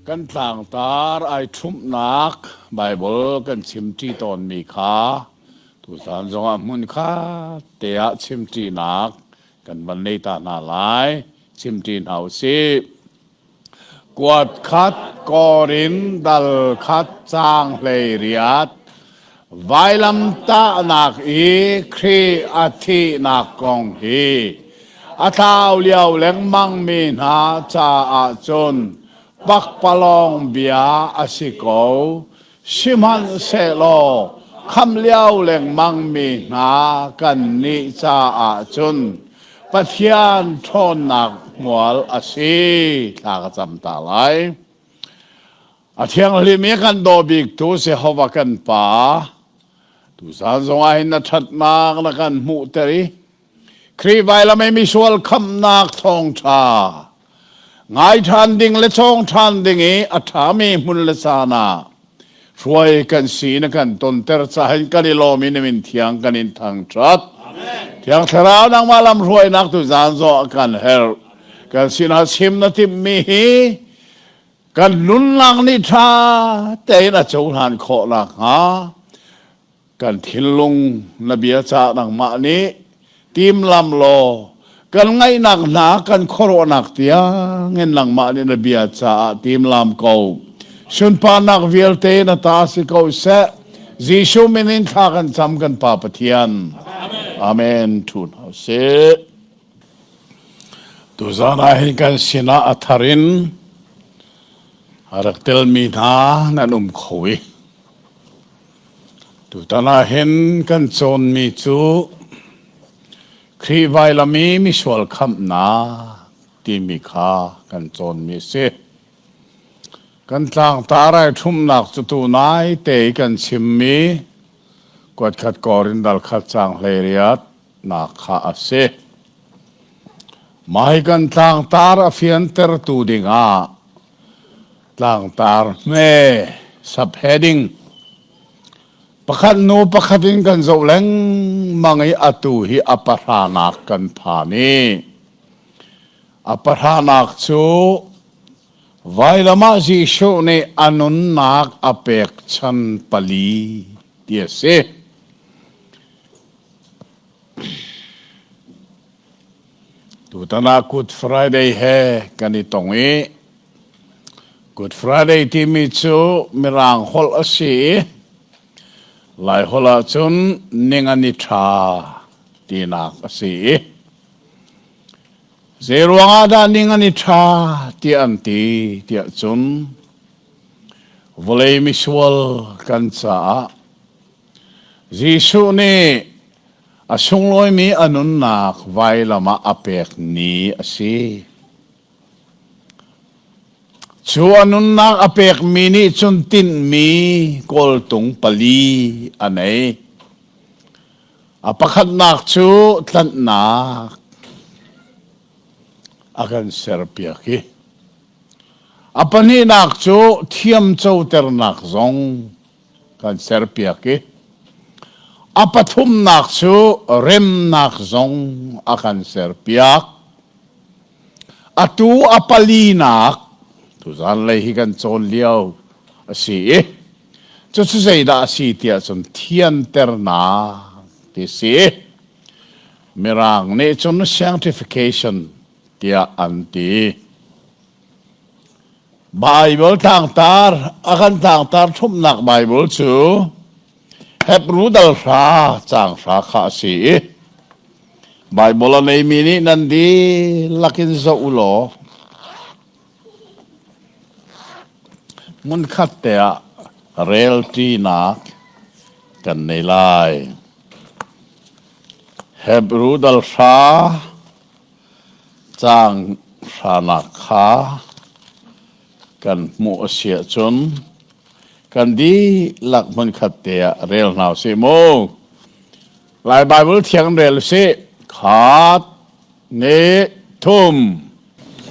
Kan tlangtar ai ṭhumhnak Baibal kan chimṭi tawnmi kha tuzaan zongah hmunkhat te ah chimṭinak kan van nei ta hna lai. Chimṭi hna u sih. Kuat khat Korin dal khat caang 18 vailamtahnak i Khrih a thihnak kong hi a thlau lio lengmangmi hna caah cun pakpalawng bia a si ko. Sihmanhsehlaw khamh lio lengmangmi hna kannih caah cun Pathian ṭhawnnak hmual a si. Thla ka cam ta lai. A thianghlim i kan daw biktu Jehovah kan Pa, tuzan zongah hin na ṭhatnak na kan hmuhter i Khrih vailam i misual khamhnak thawngṭha ngai ṭhan ding le cawng ṭhan ding i a ṭhami hmun le caan ah hruai kan si na kan tonter cahin kan i lawm i na min thiang kan in thangṭhat. Thiang Thlarau nangmah lam hruainak tu zan zawh kan herh. Kan sinah chim na timhmi hi kan nunnak nih ṭha tein a cohlan khawh nakhnga kan thinlung na bia ca nangmah nih timlam law kan ngaihnak hna kan khuaruahnak tiangin nangmah nih na bia caah timlam ko sunparnak vialte na ta si ko seh Jesuh min in thla kan cam kan Pa Pathian Amen thu hna sih Tuzaan ah hin kan sinah a thar in a rak telmi hna nan um kho i tutan ah hin kan cawnmi cu Khrih vailam i misual khamhnak timi kha kan cawnmi a si. Kan tlangtar ai ṭhumhnak cu tunai te i kan chimmi kuatkhat kawr in dal khat caang 18 nak kha a si. Mah hi kan tlangtar a fiantertu dingah tlangtar hme subheading pakhat hnu pakhat in kan zoh lengmang i atu hi a pahranak kan phan i a pahranak cu vailam ah Jesuh nih a nunnak a pekchan pali ti a si. Tutan ah Good Friday he kan i tong i Good Friday timi cu Mirang holh a si i Lai holh ahcun ning an i ṭha tinak a si i zei ruangah dah ning an i ṭha tiah an ti tiah cun vawlei misual kan caah Jesuh nih a sunglawimi a nunnak vailam ah a pek ni a si. Cu a nunnak a pekmi nih cun tinhmi kawltung pali a nei. A pakhatnak cu tlanhnak a kan serpiak i a pahnihnak cu thiamcoternak zong kan serpiak i a pathumnak cu remnak zong a kan serpiak. Atu a palinak tuzan lei hi kan cawn lio a si i cucu zeidah a si tiah cun thianternak ti si. Mirang nih cun sanctification tiah an ti. Baibal tlangtar a kan tlangtar ṭhumhnak Baibal cu Hebru dal hra caang hra kha a si i Baibal a neimi nih nan dihlak in zoh u law hmunkhat te ah relṭinak kan nei lai. Hebru dal hra Caang hranak kha kan hmuh a si ahcun kan dihlak hmunkhat te ah rel hna usih mu. Lai Baibal thiang rel usih. Khat, hnih, thum.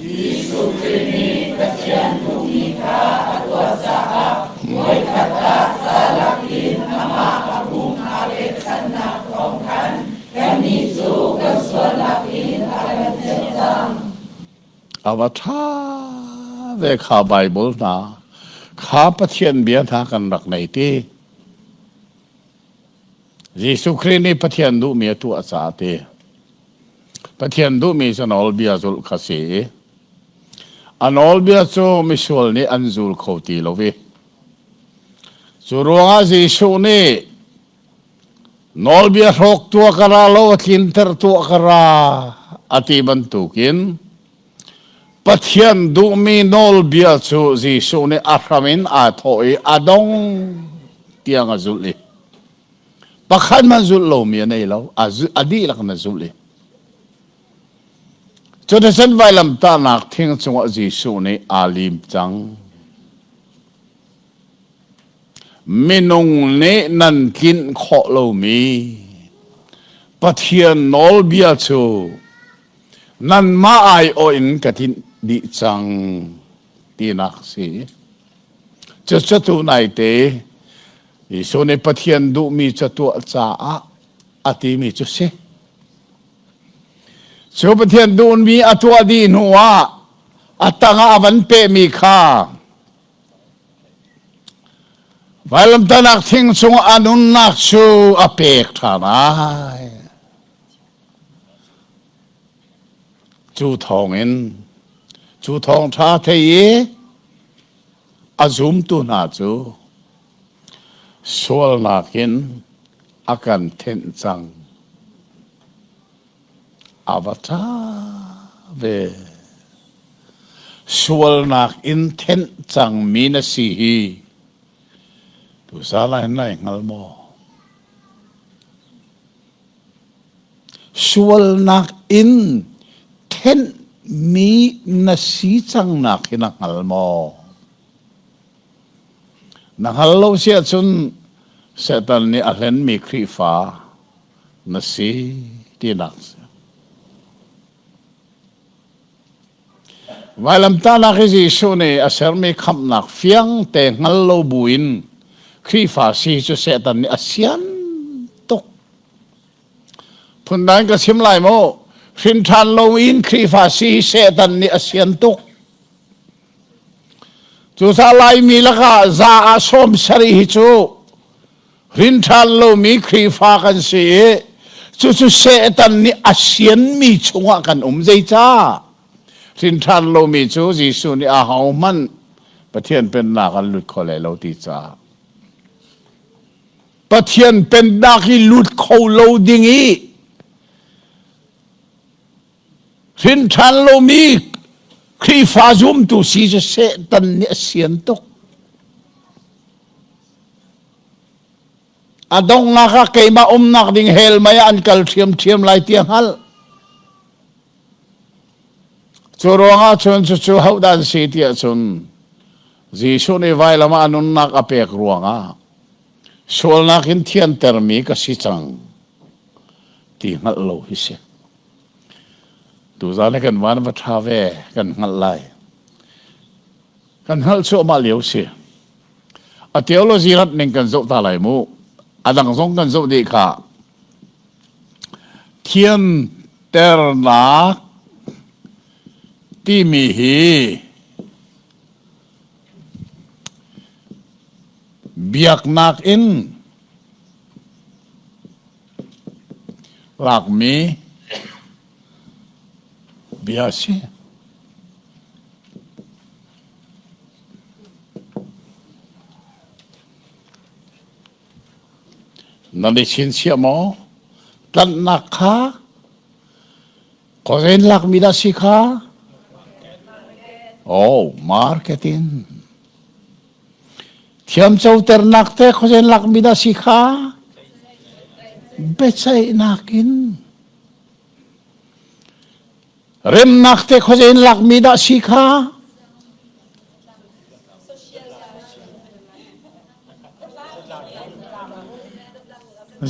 Jesuh Khrih nih Pathian duhmi kha a tuah caah voikhat ah ca lakin amah a pum aa pekchanhnak thawng khan kannih cu kan sualnak in a kan thianh cang. A va ṭha ve kha Bible hna kha Pathian bia hna kan rak nei ti. Jesuh Khrih nih Pathian duhmi a tuah caah ti. Pathian duhmi cu nawlbia zulh kha si i a nawlbia cu misual nih an zul kho ti lo i cu ruangah Jesuh nih nawlbia hrawk tuah ka ra lo a tlinter tuah ka ra a ti bantukin Pathian duhmi nawlbia cu Jesuh nih a hram in aa thawh i a dong tiang a zulh i pakhat hmanh zulh lomi a nei lo, a dihlak in a zulh i cuticun vailamtahnak thing cungah Jesuh nih aa lim cang. Minung nih nan tlinh khawh lomi Pathian nawlbia cu nanmah aiawh in ka tlinh dih cang tinak si. Cucu tu naite Jesuh nih Pathian duhmi cu tuah caah a timi cu si. Cu Pathian duhmi a tuah dih hnu ah a tangah a van pehmi kha vailamtahnak thing cung a nunnak cu a pek ṭhan ai. Cu thawngin cu thawngṭha thei i a zumtu hna cu sualnak in a kan thenh cang. A va ṭha ve. Sualnak in thenh cangmi na si hi tuzaan ah hin nai hngal maw? Sualnak in thenhmi na si cangnak hi na hngal maw? Na hngal lo si ahcun Satan nih a hlenmi Khrihfa na si tinak si. Vailamtahnak hi Jesuh nih a sermi khamhnak fiang te hngal lo buin Khrihfa si cu Satan nih a sian tuk. Phundang ka chim lai maw? Hrin ṭhan lo in Khrihfa si hi Satan nih a sian tuk. Cucaah Laimi lakah za ah 70 hi cu Rin ṭhan lomi Khrihfa kan si i cucu Satan nih a sianmi chungah kan um. Zeicah? Hrin ṭhan lomi cu Jesuh nih ahohmanh Pathian Pennak an lut kho lai lo ti caah. Pathian Pennak i lut kho lo ding i hrin ṭhan lomi Khrihfa zumtu si cu Satan nih a sian tuk. A donghnak ah keimah umnak ding hell mei ah an kal ṭhiamṭhiam lai ti a hngalh. Cu ruangah cun cucu hodah an si ti ahcun Jesuh nih vailam ah a nunnak a pek ruangah sualnak in thiantermi ka si cang ti hngalh lo hi si. Tuzaan hi kan van va ṭha ve kan hngalh lai. Kan hngalh cuahmah lio si. A theology rat ning kan zoh ta lai mu. A dang zong kan zoh dih kha. Thianternak timi hi biaknak in lakmi bia si. Nan i chinchiah maw? Tlanhnak kha kawzen lakmi dah si kha? Oh, marketing. Thiamcoternak te khuazen lakmi dah si kha? Biaceihnak in. Remnak te khuazei in lakmi dah si kha?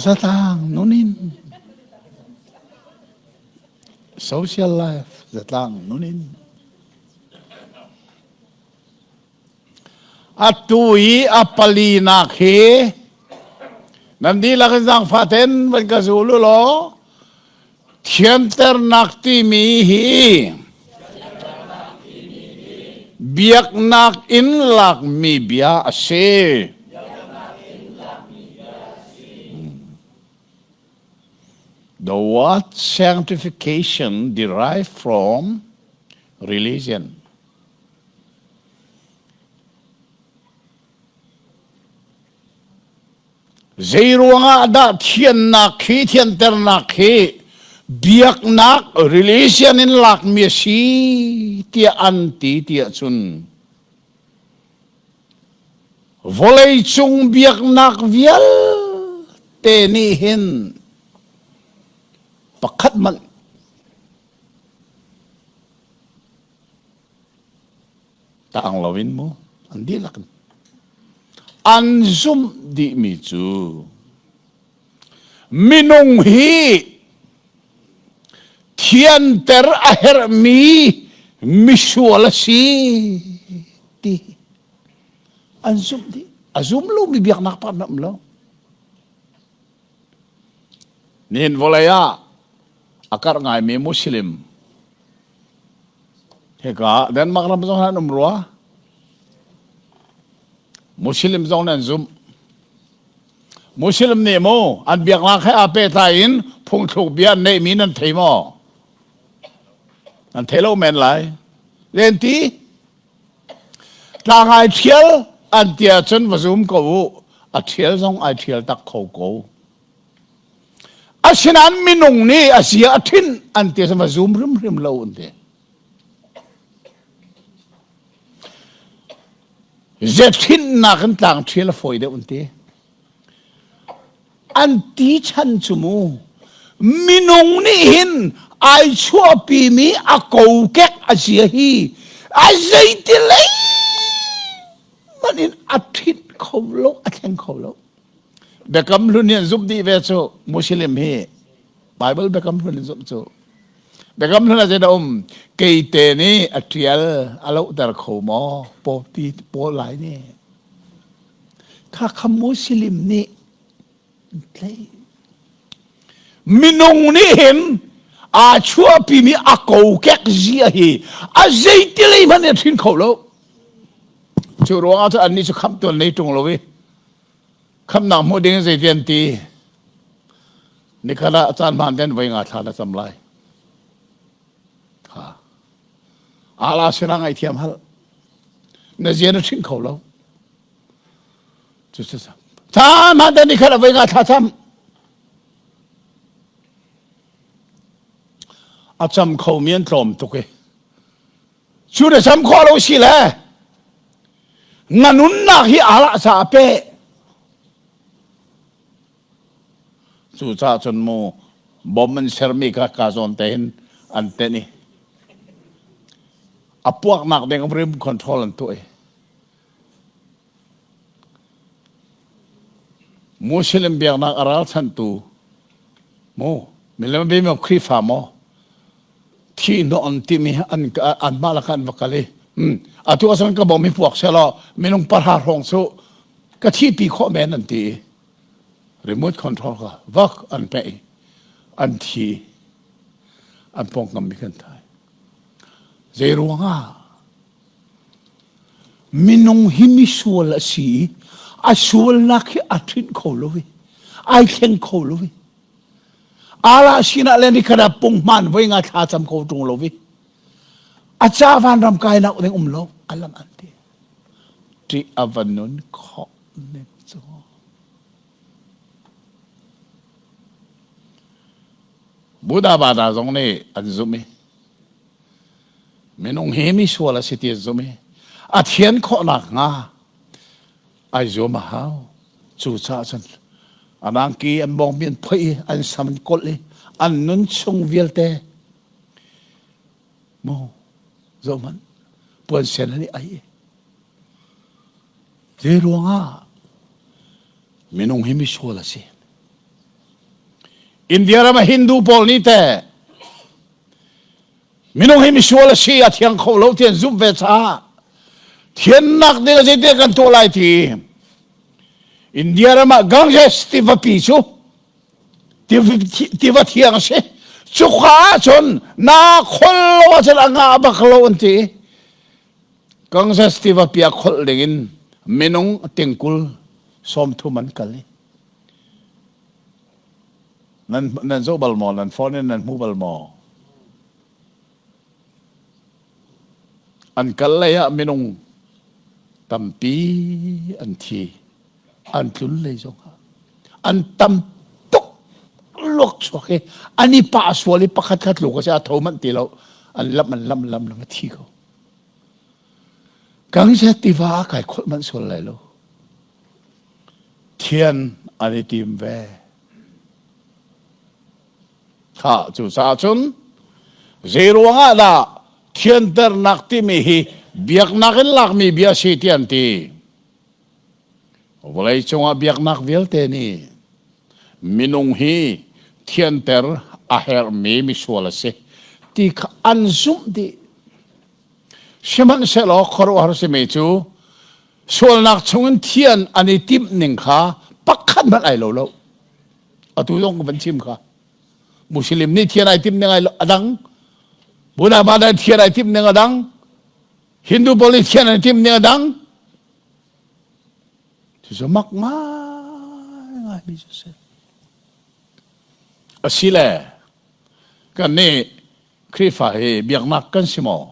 Zatlang nun in. Social life zatlang nun in. Atu i a palinak hi nan dihlak in zaangfah ten van ka zul u law thianternak timi hi. Biaknak in lakmi bia a si. The word sanctification derived from religion. Zeiruangah dah thiannak hi thianternak hi biaknak religion in lakmi a si tiah an ti tiah cun vawleicung biaknak vialte nih hin pakhat hmanh Taang loin mu an dihlak in an zumh dihmi cu minung hi thianter a herhmi misual a si ti an zumh dih. A zum lomi biaknak pa an um lo. Nihin vawlei ah a karh ngaimi Muslim hika Denmark ram zong an um rua. Muslim zong nan zumh. Muslim nih mu an biaknak he aa pehtlai in phungthluk bia an neihmi nan thei maw? Nan thei lo men lai. Len ti Tlang ai ṭhial an ti ahcun va zum ko u. A ṭhial zong ai ṭhial tak kho ko. Asinain minung nih a zia a ṭhinh an ti ahcun va zum hrimhrim lo an ti. Zethinnak in tlang ṭhial a fawi deuh an ti. An ti chan cu mu minung nih hin ai chuahpimi a kokek a zia hi a zeiti lei hmanh in a ṭhit kho lo a thleng kho lo. Biakam Hlun hi an zumh dih ve cu Muslim hi Bible Biakam Hlun in zumh cu Biakam Hlun ah zeidah um keite nih a ṭial a lohter kho maw pawpi pawl lai nih Kha kha Muslim nih an tlaih. Minung nih hin aa chuahpimi a kokek zia hi a zeiti lei hmanh in a hrin kho lo. Cu ruangah cun annih cu khamhtu an nei ṭung lo i khamhnak hmuh ding in zeiti an ti. Nikhat ah caan hmaan ten voi nga thla na cam lai. Ha. Allah sinah ngaihthiam hal. Na zia na hring kho lo. Cu cu Caan hmaan ten nikhat ah voi nga thla cam. A cam kho mi an tlawm tuk i. Cu na cam khawh lo si le na nunnak hi Allah caah pe. Cucaah cun mu bom an sermi kha ka zawn tein an tenh i a puaknak ding rim control an tuah i Muslim biaknak a ralchanhtu mu milem bi maw Khrihfa maw thi hnawh an timi an anmah lakah an va kal i atu ahcun ka bom hi puak selaw minung pahra hrawng cu ka thihpi khawh men an ti i remote control kha vak an peh i an thi an pawngkam mi kan thai zei ruangah minung hi misual a si i a sualnak hi a ṭhinh kho lo i ai thleng kho lo i ala sinah le nikhat ah punghman voi nga thla cam kho ṭung lo i a ca vanram kainak ding um lo alang an ti ṭih a va nun khawh ning cu Buddha Bada zong nih an zumh i minung hi mi sual a si ti an zumh i a thian khawhnak hnga ai zuam a hau. Cucaah cun an angki an bawngbi an phoih i an sam an kolh i an nun chung vialte mu zohhmanh puan sen an i ai i zei ruangah minung hi misual a si. India ram a Hindu pawl nih teh Minung hi misual a si a thiang kho lo ti an zumh ve caah thiannak ding a zeite kan tuah lai ti India ram ah Ganges tivapi cu tiva thiang a si cuka ahcun naa khol lo ahcun a ngah bak lo an ti. Ganges tiva pia kholh dingin minung tingkul 30 an kal i nan nan zoh bal maw nan phone in nan hmu bal maw an kal lei ah minung tampi an thi an tlun lei zong ah an tam tuk luak chuak i an i pah sual i pakhat khat tluk a si a tho manh ti lo an lam an lam lam lam a thi ko Ganges tiva a kai kholh manh sual lai lo thian an i tim ve kha cu caah cun zei ruangah dah thianternak timi hi biaknak in lakmi bia si ti an ti Vawlei cungah biaknak vialte nih minung hi thianter a herhmi misual a si ti kha an zumh dih. Sihmanhsehlaw khuaruahhar simi cu sualnak chungin thian an i timh ning kha pakhat hmanh ai lo lo. Atu zong ka van chim kha. Muslim nih thian ai timh ning ai a dang. Buddha nih thian ai timh ning a dang. Hindu pawl nih thian an i timh ning a dang. Cucu mak ngaingai mi cu si. Asile kan nih Khrihfa hi biaknak kan si maw?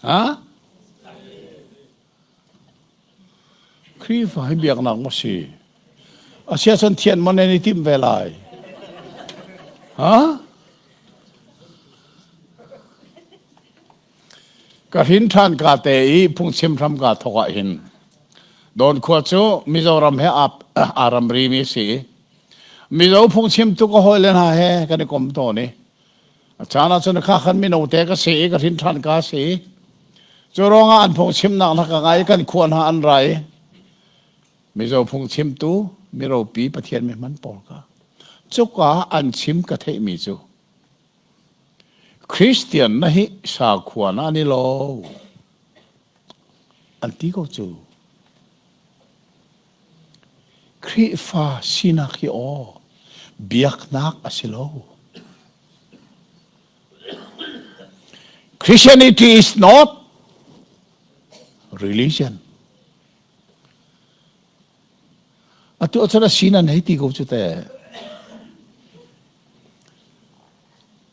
Ha? Khrihfa hi biaknak maw si? Asiahcun thian maw nan i timh ve lai? Ha? Ka hrin ṭhan ka te i phungchim hram kaa thawk ah hin Dawn khua cu Mizoram he aa ramri mi a si i Mizo phungchimtu ka hawile hna he kan i kom tawn i a caan ah cun kha khan mino te ka si i ka hrin ṭhan ka si. Cu ruangah an phungchimnak hna ka ngai i kan khua hna an ra i Mizo phungchimtu miropi Pathian mi hman pawl kha cuka an chim ka theihmi cu Christian na hi sakhua na ni lo an ti ko cu. Khrihfa sinak hi aw biaknak a si lo. Christianity is not religion. Atu ahcun a sin an hei ti ko cu teh.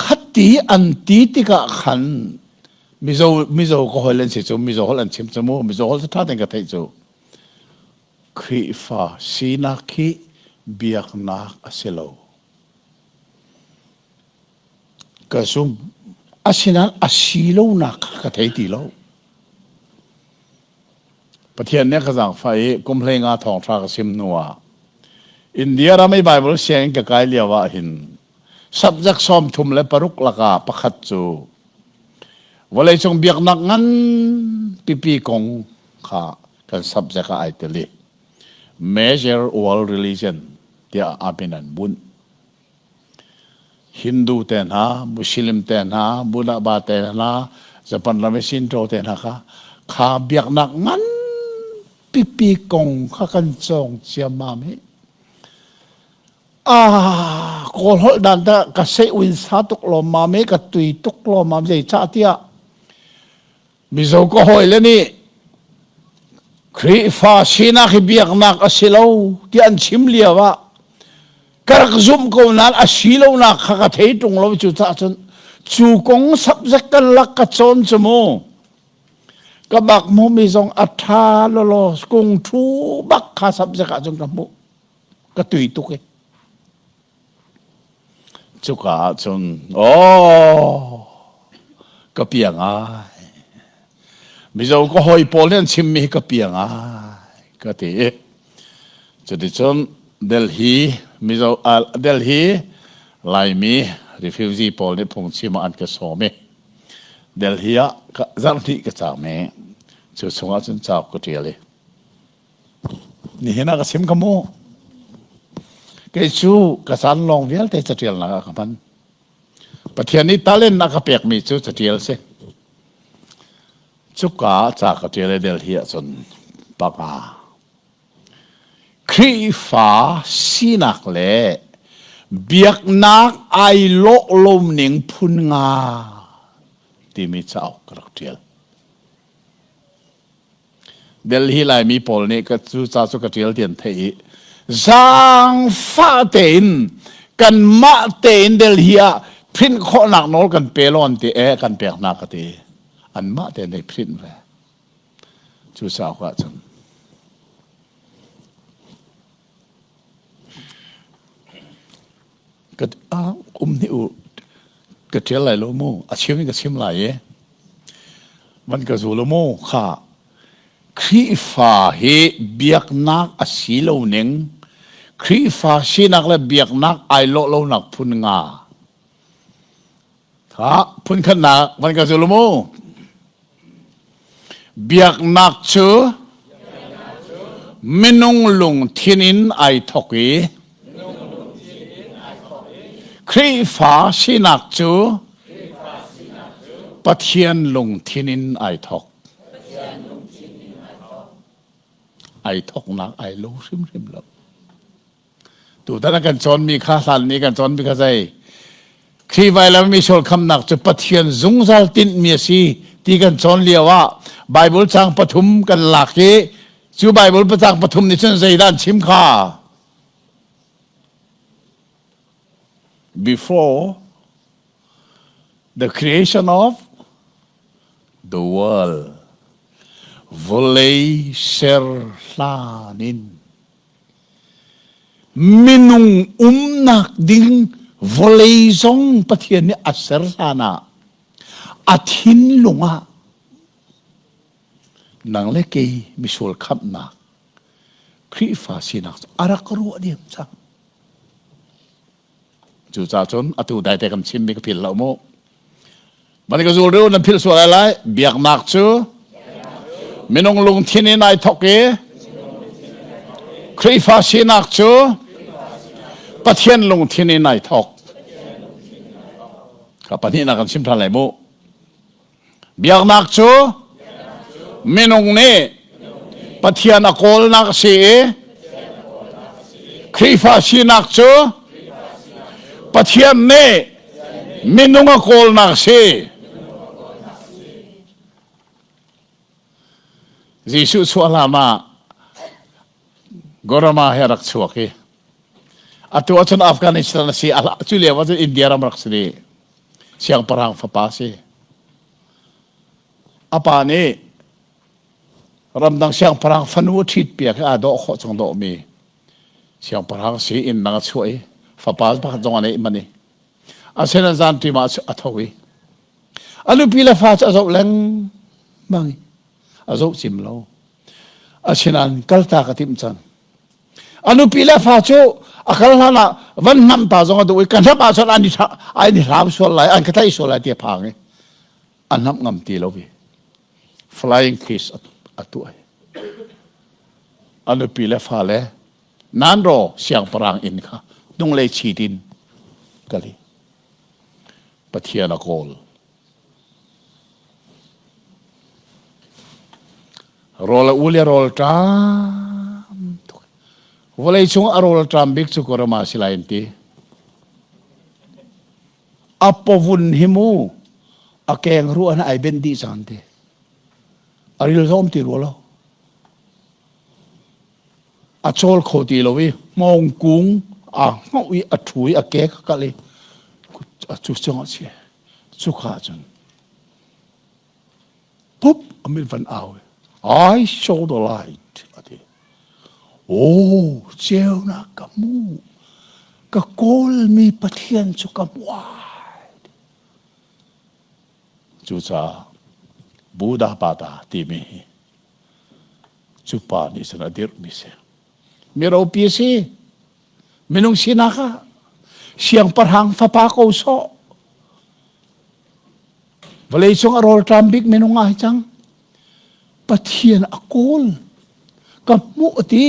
Khati an ti tikah khan Mizo Mizo ka hawi an si cu Mizo holh an chim cu mu Mizo holh cu ṭha tein ka theih cu. Khrihfa sinak hi biaknak a si lo. Ka zum. Asinain a si lonak kha ka thei ti lo. Pathian nih a ka zaangfah i kum 15 thawngṭha ka sim hnuah India ram i Baibal sianginn ka kai lio ah hin subject 36 lakah pakhat cu vawleicung biaknak ngan pipi kong kha kan subject ah ai tel i Major World Religion tiah a min an bunh. Hindu te hna, Muslim te hna, Buddha ba te hna, Japan ram i Shinto te hna kha kha biaknak ngan pipi kong kha kan cawng ciammam hi. Ah, kawl holh dan ta ka sei uin sa tuk lawm mam i ka tui tuk lawm mam zei cah tiah Mizo ka hawile nih Khrihfa sinak hi biaknak a si lo ti an chim lio ah ka rak zumh ko nain a si lonak kha ka thei ṭung lo cu caah cun cu kong subject kan lak ka cawn cu mu ka bak hmuhmi zong a ṭha lawlaw kung ṭhu bak kha subject ah cun ka hmuh ka tui tuk i Cuka ah cun aw ka piang ai. Mizo ka hawi pawl nih an chimmi hi ka piang ai ka ti i cuticun Delhi Mizo uh, Delhi Laimi refugee pawl nih phungchim ah an ka sawm i Delhi ah zarhhnih ka caam i cu chungah cun cauk ka ṭial i Nihin ah ka chim ka mu. Kei cu ka caan lawng vialte caṭialnak ah ka hman. Pathian nih talent a ka pekmi cu caṭial si. Cuka ah ca ka ṭial i Delhi ahcun panga. Khrihfa sinak le biaknak ai lawh lo ning phun nga. timi cauk ka rak ṭial. Delhi Laimi pawl nih ka cu ca cu ka ṭial ti an theih i zaangfah tein kanmah tein Delhi ah print khawhnak nawl kan pe law an ti e kan pek hna ka ti. Anmah tein hei print ve. Cu cauk ah cun Ka um hnih u ka ṭial lai lo mu a chim in ka chim lai i van ka zul u mu kha Khrihfa hi biaknak a si lo ning Khrihfa sinak le biaknak ai lawh lonak phun nga Kha phunkhatnak van ka zul mu. Biaknak cu minung lungthin in ai thok i Khrihfa sinak cu Pathian lungthin in ai thok. Ai thoknak ai lo hrimhrim lo. Tutan a kan cawnmi kha hlan ni kan cawnmi kha zei Khrih vailam misual khamnak cu Pathian zungzal tinhmi a si ti kan cawn lio ah Bible cang pathum kan lak i cu Bible cang pathum nih cun zeidah an chim kha before the creation of the world vawlei ser hlan in Minung umnak ding vawlei zong Pathian nih a ser hlan ah a thinlung ah nang le kei misual khamhnak Khrihfa sinak cu a rak ruah diam cang. Cucaah cun atu daite kan chimmi ka philh lo mu. Van ka zul reu nan philh sual lai lai. Biaknak cu minung lungthin in ai thok i Khrihfa sinak cu Pathian lungthin in ai thok. Ka pahnihnak kan chim ṭhan lai mu. Biaknak cu minung nih Pathian a kawlnak a si i Khrihfa sinak cu Pathian nih minung a kawlnak a si. Jesuh chuah hlan ah Gorama he rak chuak i atu ahcun Afghanistan a si cu lio ahcun India ram rak si dih. Siangpahrang fapa a si. A pa nih ramdang siangpahrang fanu a ṭhit piak i aa dawh khawh cang dawhmi siangpahrang si inn dang a chuah i fapa pakhat zong a neih manh i asinain zan ṭim ah a tho i a nupi le fa cu a zoh lengmang i a zoh cim lo. Asinain kaltak a timh cang. A nupi le fa cu a kal hlan ah van hnamh ta zong a duh i ka hnamh ahcun an i an i hlau sual lai an ka tlaih sual lai ti a phang i a hnamh ngam ti lo i flying kiss a tuah a nupi le fa le nan ro siangpahrang inn kha hnunglei chit in kali Pathian a kawl Rawl a ul i a rawl ṭam tuk. Vawlei cung a rawl ṭam bik cu Korama si lai an ti. A pawvun hi mu a keng ruah na ai benh dih cang ti. A ril zom ti rua lo. A cawl kho ti lo i hmawng kung aa hngoh i a ṭhu i a ke ka kal i a cu cungah si. Cuka cun pup a mit van au I saw the light a ti. Oh, ceunak ka hmu. Ka kawlmi Pathian cu ka hmu ai. Cucaah Buddha Pata timi hi cu pa nih cun a dirhmi si. Mi ropi a si. Minung sinak ah siangpahrang fapa ko sawh. Vawleicung a rawlṭam bik minung ah hi cang. Pathian a kawl. Ka hmuh a ti.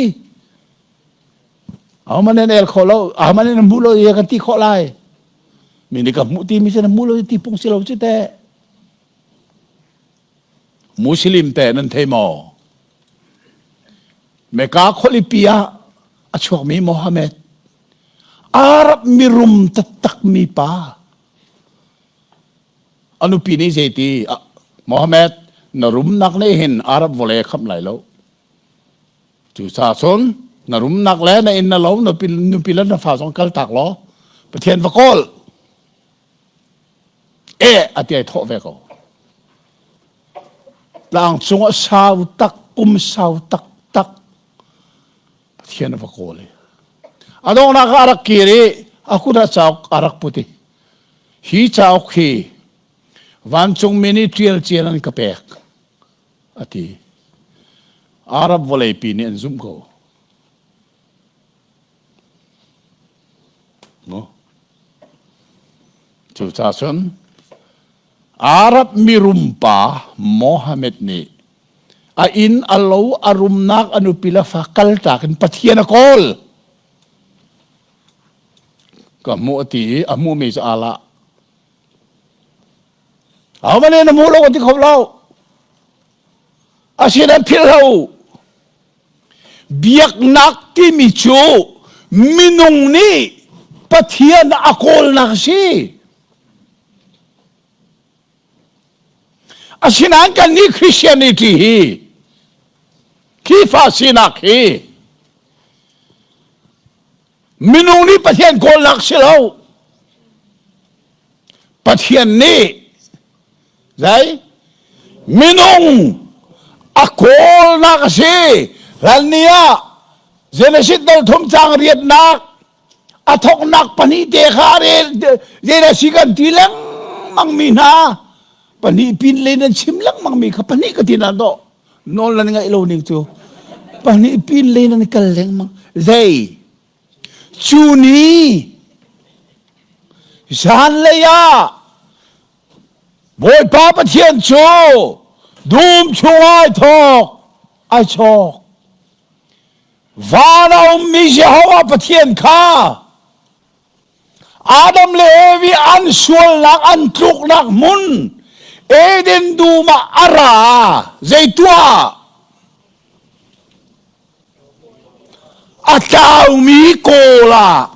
Ahohmanh nih an el khawh lo, ahohmanh nih an hmuh lo i kan ti khawh lai. Mi nih ka hmuh timi cu na hmuh lo ti pung si lo cu teh. Muslim teh nan thei maw? Mecca khualipi ah a chuakmi Mohammed Arab mirum taktakmi pa. A nupi nih zeiti Mohammed na rumnak nih hin Arab vawlei a khamh lai lo. Cucaah cun na rumnak le na inn na lo na nupi le na fa zong kaltak law Pathian va kawl. E a ti ai thawh ve ko. Tlang cungah sau tak kum sau tak tak Pathian a va kawl i a donghnak ah a rak kir i a kut ah cauk a rak put i hi cauk hi vancungmi nih ṭial cian an ka pek a ti. Arab vawleipi nih an zumh ko. No? Cucaah cun Arab mirum pa Mohammed nih a inn a lo a rumnak a nupi le fa kaltak in Pathian a kawl. Ka hmuh a ti i a hmuhmi cu Allah. Ahohmanh nih na hmu lo an ti kho lo. Asinain philh hlah u. Biaknak timi cu minung nih Pathian a kawlnak a si. Asinain kannih Christianity hi Khrihfa sinak hi minung nih Pathian kawlnak si lo. Pathian nih zei minung a kawlnak a si. Hlan ni ah Genesis dal thum cang riatnak a thoknak pahnih te kha rel Genesis kan ti lengmang mi hna pahnih pin le nan chim lengmang mi kha pahnih ka ti na dawh nawl nan ngaih lo ning cu pahnih pin le nan kal lengmang zei cu ni zanlei ah Bawipa Pathian cu dum chung ai thawk ai chawk van a ummi Jehovah Pathian kha Adam le Evi an sualnak an tluknak hmun Eden dum ah a ra zei tuah a tlaumi kawl ah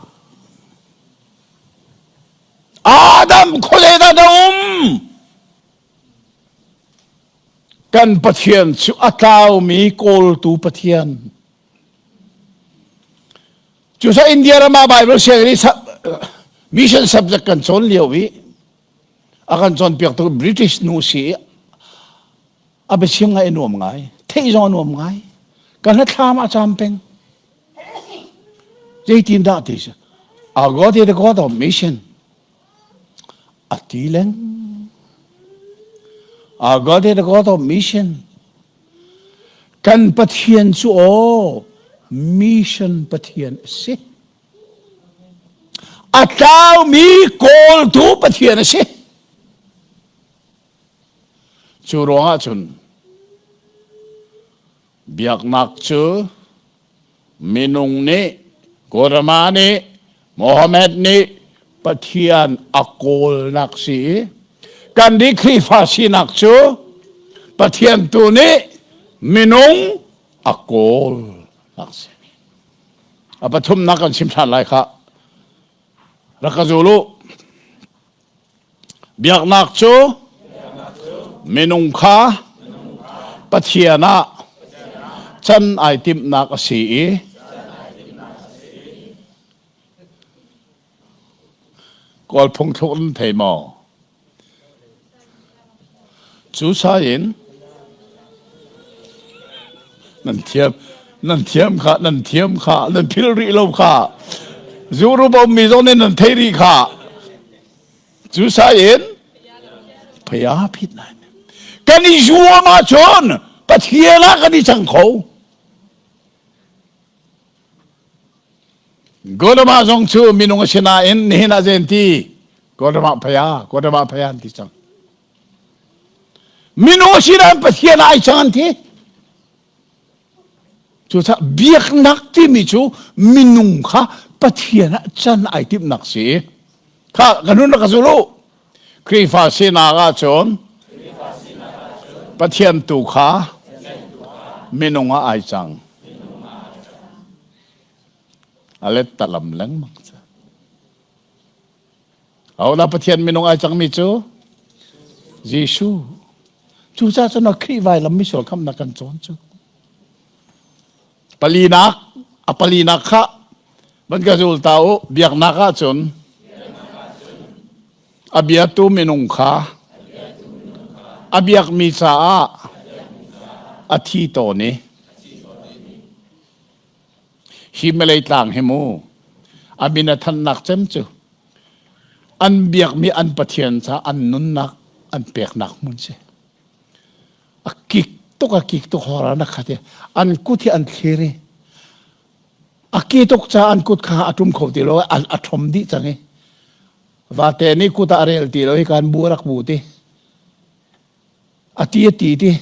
Adam khuale dah na um? Kan Pathian cu a tlaumi kawltu Pathian. Cusa India ram ah Bible sianginn i mission subject kan cawn lio i a kan cawnpiaktu British nu si i a biachim ngai a nuam ngai theih zong a nuam ngai kan hnathlam a cam peng zeitin dah ti si our God is the God of mission a ti leng our God is the God of mission kan Pathian cu aw mission Pathian a si a tlaumi kawltu Pathian a si Cu ruangah cun biaknak cu minung nih Gautama nih Mohammed nih Pathian a kawlnak si i kan nih Khrihfa sinak cu Pathian tu nih minung a kawlnak si. A pathumnak kan chim ṭhan lai khah. Rak ka zul u. Biaknak cu minung kha Pathian ah can ai timhnak a si i Kawl phungthluk nan thei maw? Cu sa in nan thiam nan thiam kha nan thiam kha nan phil rih lo kha zuru bom mi zong nih nan thei rih kha cu sa in phaya phit nai kan i zuam ahcun Pathian ah kan i cang kho Godama zong cu minung a si nain nihin ah zen ti Godama phaya Godama phaya an ti cang minung a si nain Pathian ai cang an ti cucaah biaknak timi cu minung kha Pathian ah can ai timhnak si kha kan hun rak ka zul u Khrihfa sinak ahcun Pathian tu kha minung ah ai cang. A let talam lengmang cu. Ahodah Pathian minung ai cangmi cu? Jesuh. Cucaah cun Khrih vailam misual khamnak kan cawn cu. Palinak, a palinak kha van ka zul ta u, biaknak ahcun a biatu minung kha a biakmi caah a thi tawn i hi Malay tlang hi mu a min a thannak cem cu an biakmi an Pathian ca an nunnak an peknak hmun si. A kik tuk a kik tuk hor ah na khat i an kut hi an thlir i a ki tuk ca an kut kha a ṭum kho ti lo a ṭhom dih cang i vate nih kut ah a rel ti lo hi kan bu rak bu ti a ti a ti ti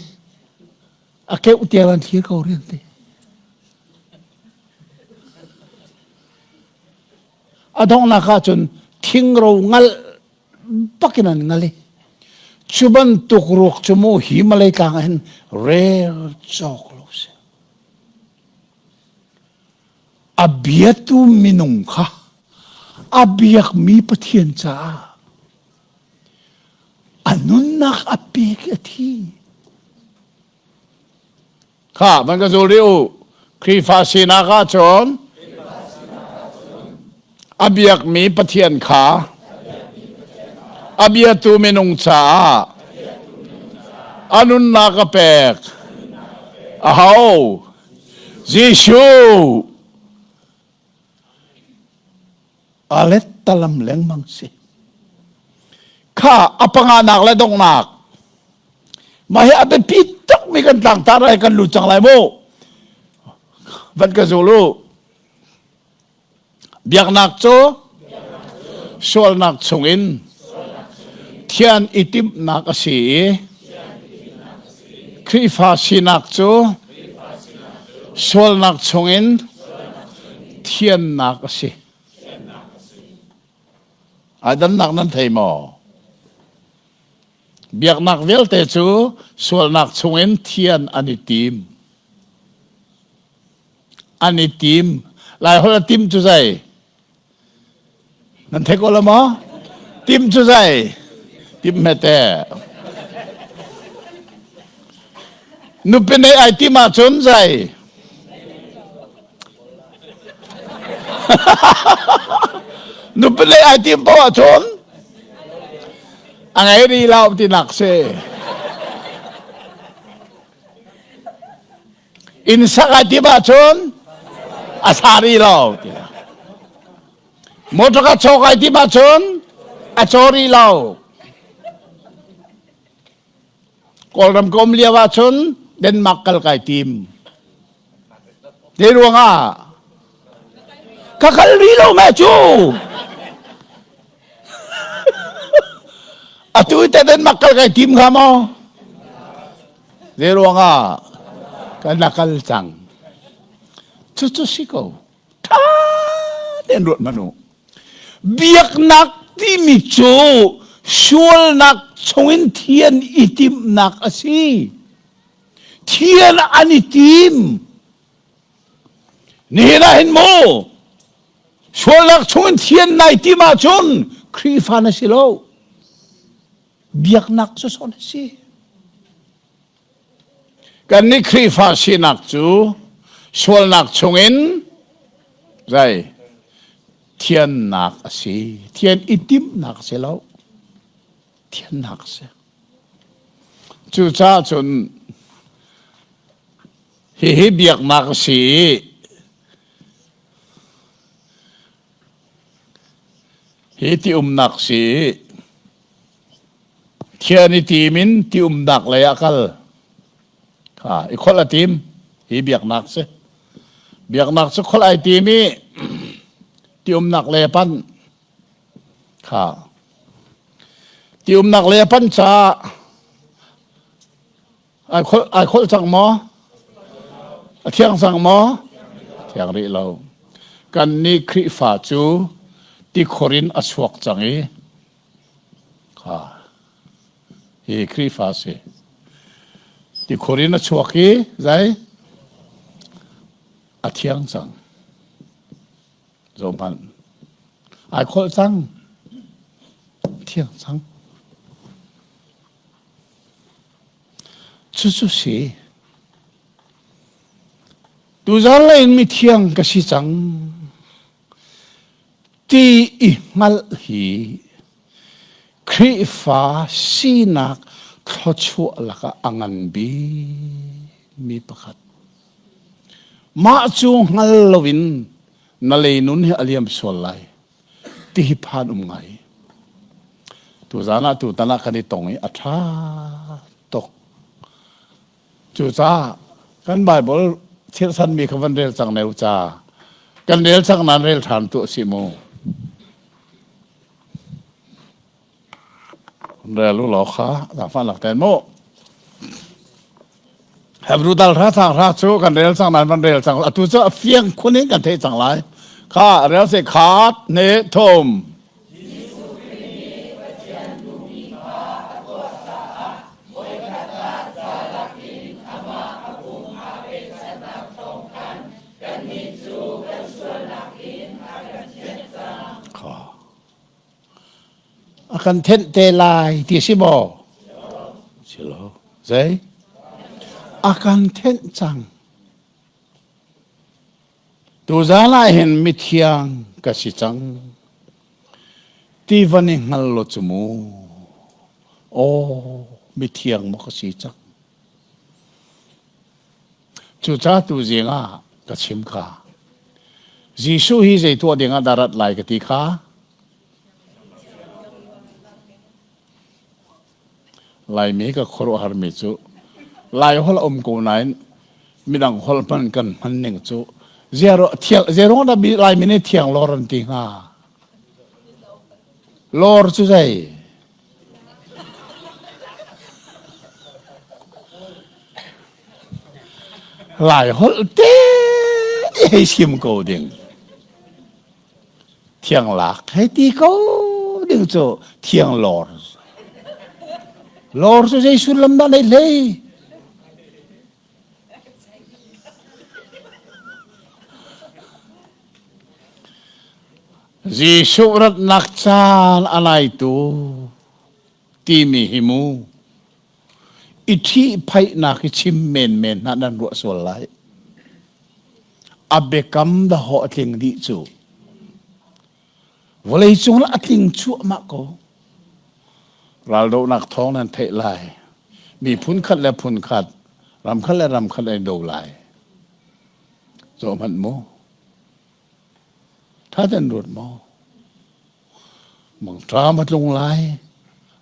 a keuh tiang an thlir ko rian ti a donghnak ah cun thingro ngal bakin an ngal i cu bantuk ruak cu mu hi Malay tlang ah hin rel cawk lo si. A biatu minung kha a biakmi Pathian caah a nunnak a pek i a thi. Kha van ka zul rih u. Khrihfa sinak ahcun a biakmi Pathian kha a biatu minung caah a nunnak a pek. Aho? Jesuh. A lettalam lengmang si. Kha a panganak le donghnak. Mah hi a biapi tukmi kan tlangtar lai kan lut cang lai mu. Van ka zul u. Biaknak cu sualnak chungin thian i timhnak a si i Khrihfa sinak cu sualnak chungin thiannak a si. Ai dannak nan thei maw? Biaknak vialte cu sualnak chungin thian an i tim. An i tim. Laiholh a tim cu zei? Nan thei ko lo maw? Tim cu zei? Tim hmete. Nupi neih ai tim ahcun zei? Nupi neih ai tim paoh ahcun a ngei rih lo tinak si. Inn sak ai tim ahcun a sa rih lo tinak. Motor ka cawk ai tim ahcun a caw rih lo. Kawlram ka um lio ahcun Denmark kal kai tim. Te ruangah ka kal rih lo meh cu. Atu te Denmark kal kai tim kha maw? Te ruangah kan la kal cang. Cucu si ko. Tha tein ruat hmanh u. Biaknak timi cu sualnak chungin thian i timhnak a si. Thian an i tim. Nihin ah hin mu sualnak chungin thian nai tim ahcun Khrihfa na si lo. Biaknak cu sawn a si. Kannih Khrihfa sinak cu sualnak chungin zei thiannak a si. Thian i timhnak a si lo. Thiannak a si. Cucaah cun hihi biaknak a si i hi ti umnak si i Thian i tim in ti umnak lei ah kal. Kha i kholh a tim. Hi biaknak si. Biaknak cu kholh ai tim i ti umnak lei a panh. Kha. Ti umnak lei a panh caah ai kholh ai kholh cang maw? A thiang cang maw? Thiang rih lo. Kannih Khrihfa cu tikhor in a chuak cang i Kha hi Khrihfa si. Tikhur in a chuak i zei a thiang cang. Zohhmanh. Ai kholh cang. Thiang cang. Cucu si. Tuzan lei in mithiang ka si cang. Ti i hngalh hi Khrihfa sinak thluachuah lakah a ngan bikmi pakhat. Mah cu hngal loin na leinun hi a liam sual lai ti hi phan um ngai. Tuzan ah tutan ah kan i tong i a ṭha tuk. Cucaah kan Baibal chirhchanmi kha van rel cang ne u ca. Kan rel cang nain rel ṭhan tuah si mu. Rel u law kha zaangfah lak ten mu. Hebrew dal hra thang hra cu kan rel cang nain van rel cang. Atu cu a fiang khun in kan theih cang lai. Kha rel se khat ne thum. Jesuh Khrih nih Pathian duhmi kha a tuah caah voikhat ah za lakin amah a pum aa pekchanhnak thawng khan kannih cu kan sualnak in a kan thianh cang. Kha. A kan thenh te lai ti si maw? Si lo. Zei? A kan thenh cang. Tuzaan ah hin mithiang ka si cang. Ti van i hngal law cu mu. Aw, mithiang maw ka si cang. Cucaah tuzing ah ka chim kha. Jesuh hi zei tuah ding ah dah rat lai ka ti kha? Laimi ka khuaruahharmi cu Laiholh a um ko nain midang holh hman kan hman ning cu zeiruang dah Laimi nih thiang lawr an ti hnga? Lawr cu zei? Laiholh te hei chim ko ding. Thianglak hei ti ko ding cu thiang lawr. Lawr cu zei sullam dah nei hlei? Jesuh ratnak caan a naitu timi hi mu i ṭhihphaihnak hi chim menmen hna nan ruah sual lai. A biakam dahawh a tling dih cu. Vawleicung ah a tling cuahmah ko. Raldohnak thawng nan theih lai. Miphun khat le phun khat, ram khat le ram khat an do lai. Zoh hmanh mu. Tha ten ruat maw? Mangṭam a tlung lai.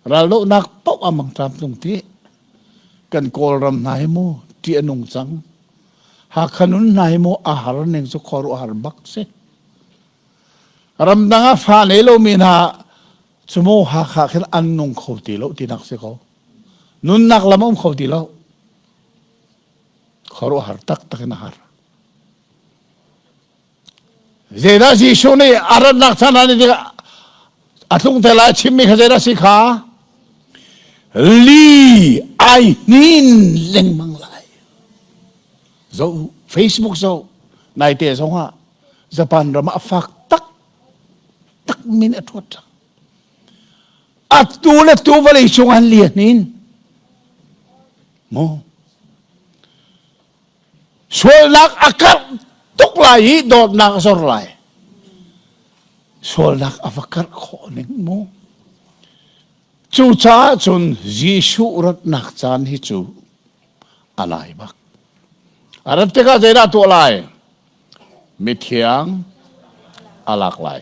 Raldohnak paoh ah mangṭam tlung ti. Kan Kawlram hna hi mu ṭih a nung cang. Hakha nun hna hi mu a har ning cu khuaruahhar bak si. Ramdang ah fa nei lomi hna cu mu Hakha khin an nung kho ti lo tinak si ko. Nunnak lam a um kho ti lo. Khuaruahhar taktak in a har. Zeidah Jesuh nih a ratnak chan ah a tlung te lai chimmi kha zeidah si kha? Li ai hnin lengmang lai. Zo Facebook zo naite zong ah Japan ram ah a fak tak tak min a thuat cang. Atu le tu vawlei cung an lian in mu Sualnak a karh tuk lai i dawtnak a zor lai. Sualnak a va karh khawh ning mu. Cucaah cun Jesuh ratnak caan hi cu a nai bak. A rat tikah zeidah tuah lai? Mithiang a lak lai.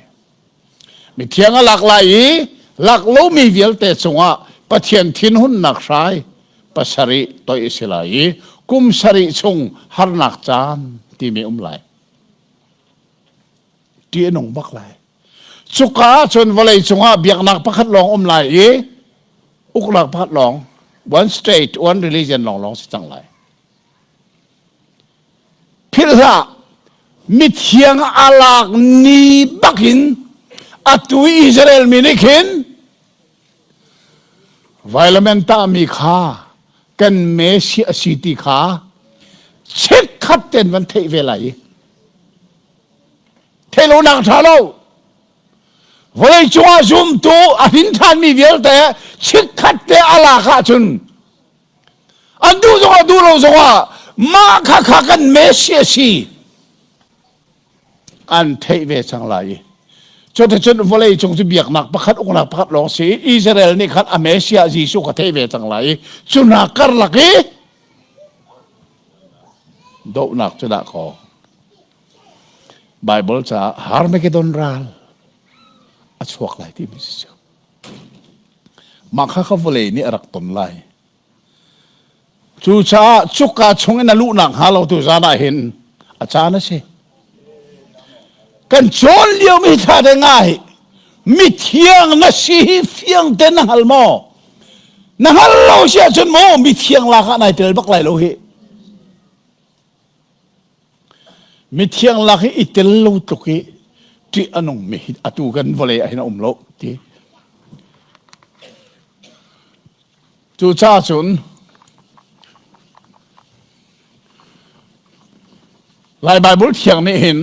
Mithiang a lak lai i lak lomi vialte cungah Pathian thinhunnak hrai pasarih toih a si lai i kum sarih chung harnak caan timi um lai. Ṭih a nung bak lai. Cuka ah cun vawlei cungah biaknak pakhat lawng um lai i uknak pakhat lawng one state one religion lawnglawng si cang lai. Philh hlah, mithiang a lak ni bakin atu Israel mi nih khin vailam tahmi kha kan Messiah a si ti kha chikkhat ten van theih ve lai i theih lonak ṭha lo vawlei cungah zumtu a hrin ṭhanmi vialte chikkhat te a lak ahcun. An duh zongah duh lo zongah mah kha kha kan Messiah si an theih ve cang lai i cuticun vawlei cung cu biaknak pakhat uknak pakhat lawng si Israel nih khan a Messiah Jesuh kha theih ve cang lai i cu hna karlak i dohnak cu dah kaw Bible caah Harmagedon ral a chuak lai timi si cu mah kha kha vawlei nih a rak ton lai. Cucaah cuka chungin a luhnak hnga lo tu zan ah hin a caan a si. Kan cawn liomi thla te ngai mithiang na si hi fiang te na hngal maw? Na hngal lo si ahcun maw mithiang lak ah nai tel bak lai lo hi. Mithiang lak hi i tel lo tluk i ṭih a nungmi hi atu kan vawlei ah hin a um lo ti. Cucaah cun Lai Baibal Thiang nih hin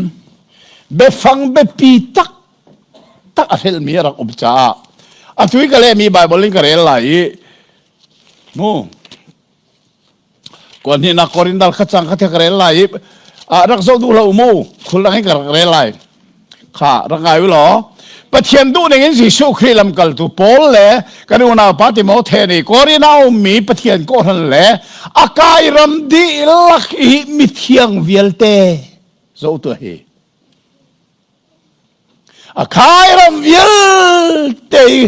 biafang biapi taktak a hrelhmi a rak um caah atu i ka lehmi Baibal in ka rel lai i mu Kuan hnihnak Korin dal kha cang kha ka rel lai i rak zoh duh lo mu khul dang in ka rak rel lai kha rak ngai u law Pathian duh ning in Jesuh Khrih lamkaltu Paul le kan unau pa Timote nih Korin ah ummi Pathian kawhhran le a kai ram dihlak i mithiang vialte zoh tuah hi a khai ram vialte i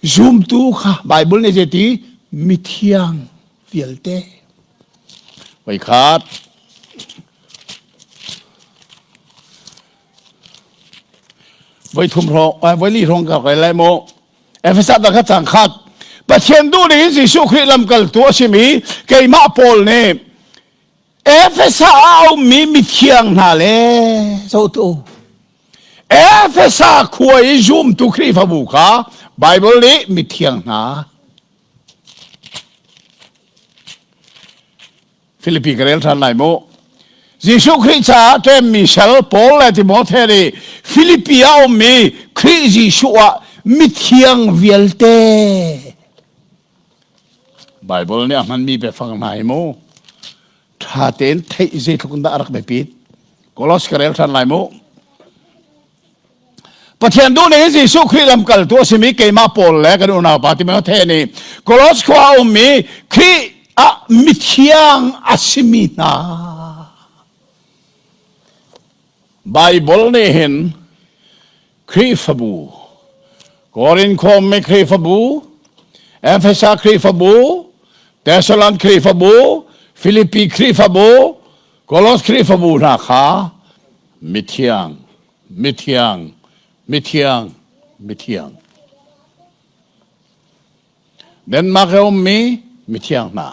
zumtu kha Bible nih zeiti mithiang vialte voikhat voi thum hrawng voi li hrawng ka rel lai mu Efesa da kha cang khat Pathian duh ning in Jesuh Khrih lamkaltu a simi keimah Paul nih Efesa ah a ummi mithiang hna le zohtu Efesa khua i zumtu Khrihfabu kha Bible nih mithiang hna Filipi ka rel ṭhan lai mu. Jesuh Khrih caah ṭemmi sal Paul le Timote nih Filipi ah ummi Khrih Jesuh ah mithiang vialte Baibal nih a hmanmi biafang hna hi mu ṭha tein theih zeitluk in dah a rak biapit. Kolos ka rel ṭhan lai mu. Pathian duh ning in Jesuh Khrih lamkaltu a simi keimah Paul le kan unaupa Timote nih Kolos khua a ummi Khrih ah mithiang a simi hna Baibal nih hin Khrihfabu, Korin khuami Khrihfabu, Efesa Khrihfabu, Thessalon Khrihfabu, Filipi Khrihfabu, Kolos Khrihfabu hna kha mithiang, mithiang, mithiang, mithiang. Denmark i ummi mithiang hna.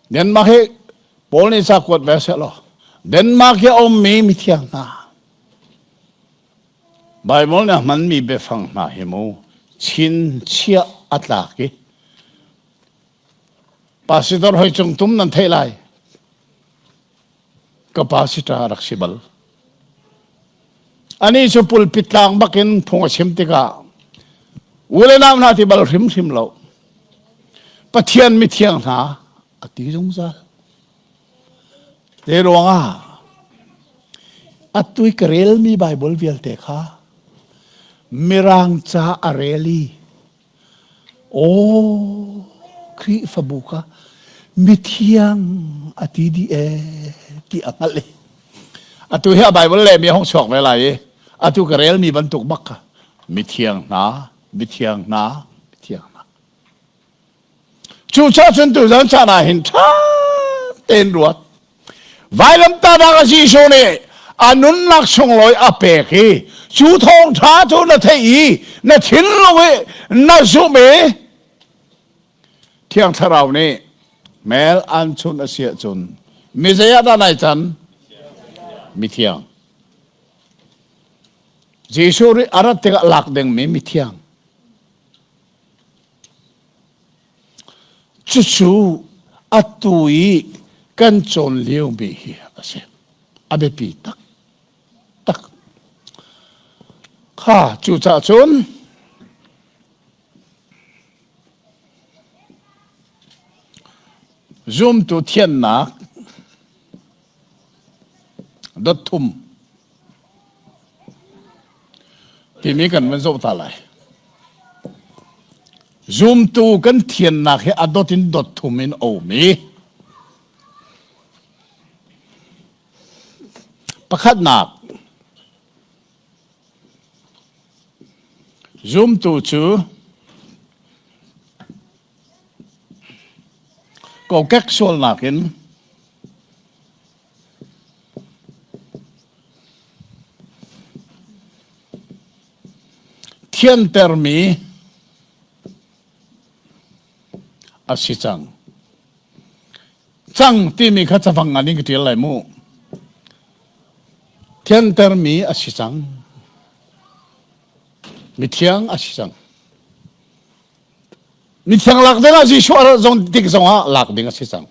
Denmark hi Paul nih ca kuat ve seh law Denmark hi a ummi mithiang hna Bible nih a hmanmi biafang hna hi mu chinchiah a tlak i Pastor hoi cung tum nan theih lai ka pastor rak si bal ani cu pulpit tlang bakin phung a chim tikah u le nau hna ti bal hrimhrim lo Pathian mithiang hna a ti zungzal te ruangah atu i ka relmi Bible vialte kha Mirang ca a rel i Aw, Khrihfabu kha mithiang a ti dih ee ti a hngalh i atu hi a Bible lehmi a hung chuak ve lai i atu ka relmi bantuk bak kha mithiang hna, mithiang hna, mithiang hna. Cucaah cun tuzan caan ah hin ṭha tein ruat. Vailamtahnak a Jesuh nih a nunnak sunglawi a pek i cu thawngṭha cu na theih i na thinlung i na zumh i Thiang Thlarau nih mel an chun a si ahcun mi zei ah dah nai can? Mithiang. Jesuh nih a rat tikah lak dingmi mithiang. Cucu atu i kan cawn liomi hi a si. A biapi taktak. Kha cucaah cun. Zumtu thiannak dot thum timi kan van zoh ta lai. Zumtu kan thiannak hi a dot in dot thum in a um i pakhatnak zumtu cu Kokek sualnak in thiantermi a si cang. Cang timi kha cafang ngan in ka ṭial lai mu. Thiantermi a si cang. Mithiang a si cang. Mithiang lak ding ah Jesuh a rat zong tik zongah lak ding a si cang.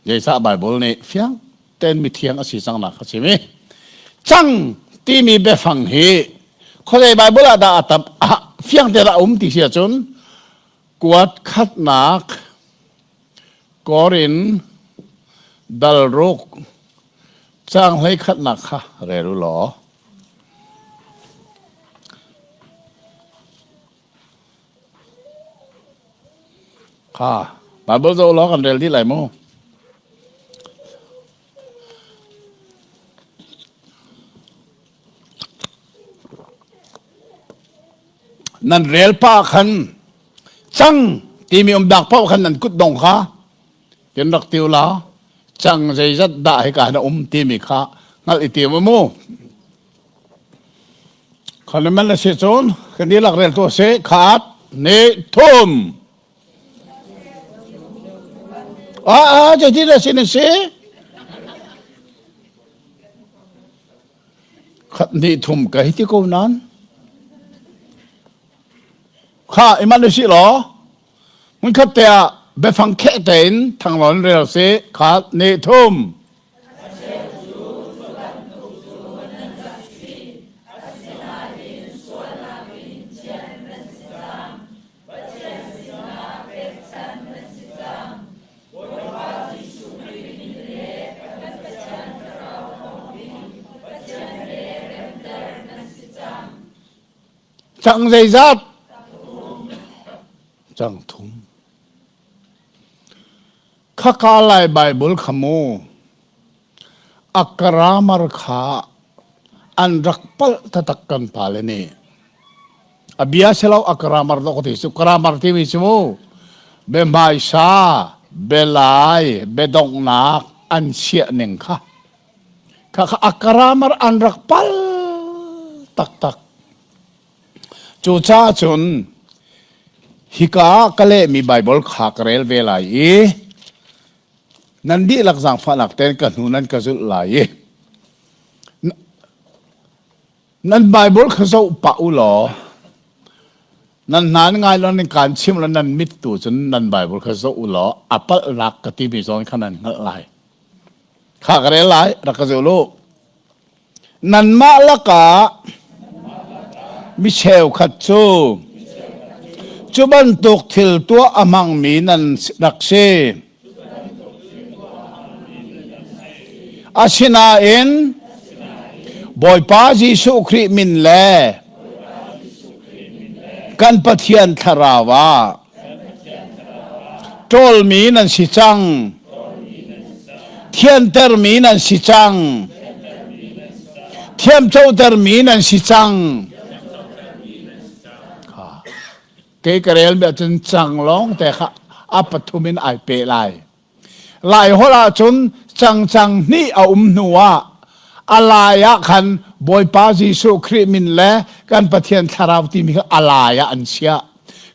Zeicah Bible nih fiang tein mithiang a si cang nak a chim i cang timi biafang hi khuazei Bible ah dah a tam ah fiang te dah a um ti si ahcun kuat khatnak Korin dal ruk caang hlei khatnak kha rel u law Kha Bible zoh law kan rel dih lai mu. Nan rel pa khan cang timi um dak paoh khan nan kut dong kha Tin rak tiu la cang zeizat dah hika na um timi kha hngalh i tim mu. Khan man na si cun kan dihlak rel tu si khat ni thum. Ah ah jadi na si na si. Khat ni thum ka hi ti ko nan. Kha iman na si law. Hmunkhat te ah biafang kheh tein thanglawn rel si khat nih thum. Cang zeizat? Cang thum. Khaka Lai Bible kha mu a grammar kha an rak palh taktak kan pale nih. A bia si lo a grammar dawh ka ti cu grammar timi cu mu biahmaisa bialai biadonghnak an chiah ning kha kha kha a grammar an rak pal taktak. Cucaah cun hika ah ka lehmi Baibal kha ka rel ve lai i nan dihlak zaangfahnak tein ka hnu nan ka zulh lai i nan Baibal kha zoh pah u law nan hna nan ngai lo nan kaan chim lo nan mit tu cun nan Baibal kha zoh u law a palhnak ka timi zawn kha nan hngalh lai. Kha ka rel lai, rak ka zul u. Nanmah lakah mi cheukhat cu cu bantuk thil tuah a hmangmi nan rak si. Asinain Bawipa Jesuh Khrih min le kan Pathian Thlarau ah Ṭawlmi nan si cang. Thiantermi nan si cang. Thiamcotermi nan si cang. Kei ka rel mi ahcun cang lawng te kha a pathum in ai pe lai. Laiholh ahcun cangcang hnih a um hnu ah a lai ah khan Bawipa Jesuh Khrih min le kan Pathian Thlarau timi kha a lai ah an chiah.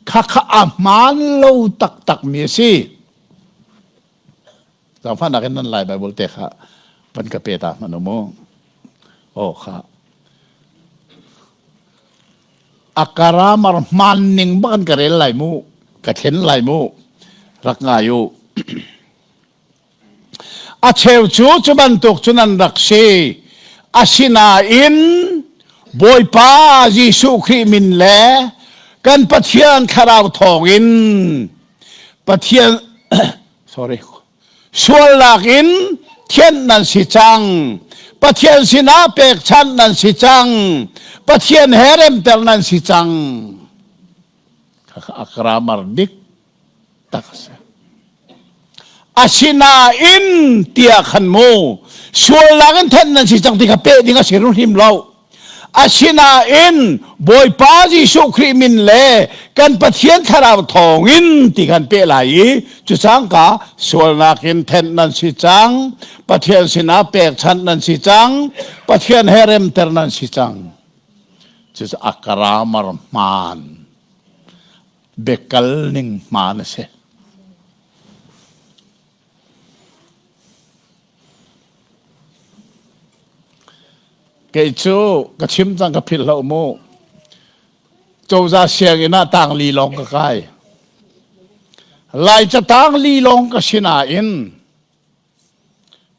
Khakha a hmaan lo taktakmi a si. Zaangfahnak in nan Lai Bible te kha van ka pe ta hmanh u mu. Aw kha. A karamar hmaan ning bak in ka rel lai mu. Ka thlen lai mu. Rak ngai u. A cheu cu cu bantuk cun an rak si. Asinain Bawipa Jesuh Khrih min le kan Pathian Thlarau thawngin Pathian. Sorry. Sualnak in thianh nan si cang. Pathian sinah pekchanh nan si cang. Pathian he remter nan si cang. A grammar dik tak a si. Asinain tiah khan mu sualnak in thenh nan si cang ti kha peh ding a si hrim lo. Asinain Bawipa Jesuh Khrih min le kan Pathian Thlarau thawngin ti khan peh lai i cu cangka sualnak in thenh nan si cang, Pathian sinah pekchanh nan si cang, Pathian he remter nan si cang. Cucu a grammar hmaan biakal ning hmaan a si. Kei cu ka chim cang ka philh lo mu. Cozah sianginn ah tangli lawng ka kai. Laica tangli lawng ka si nain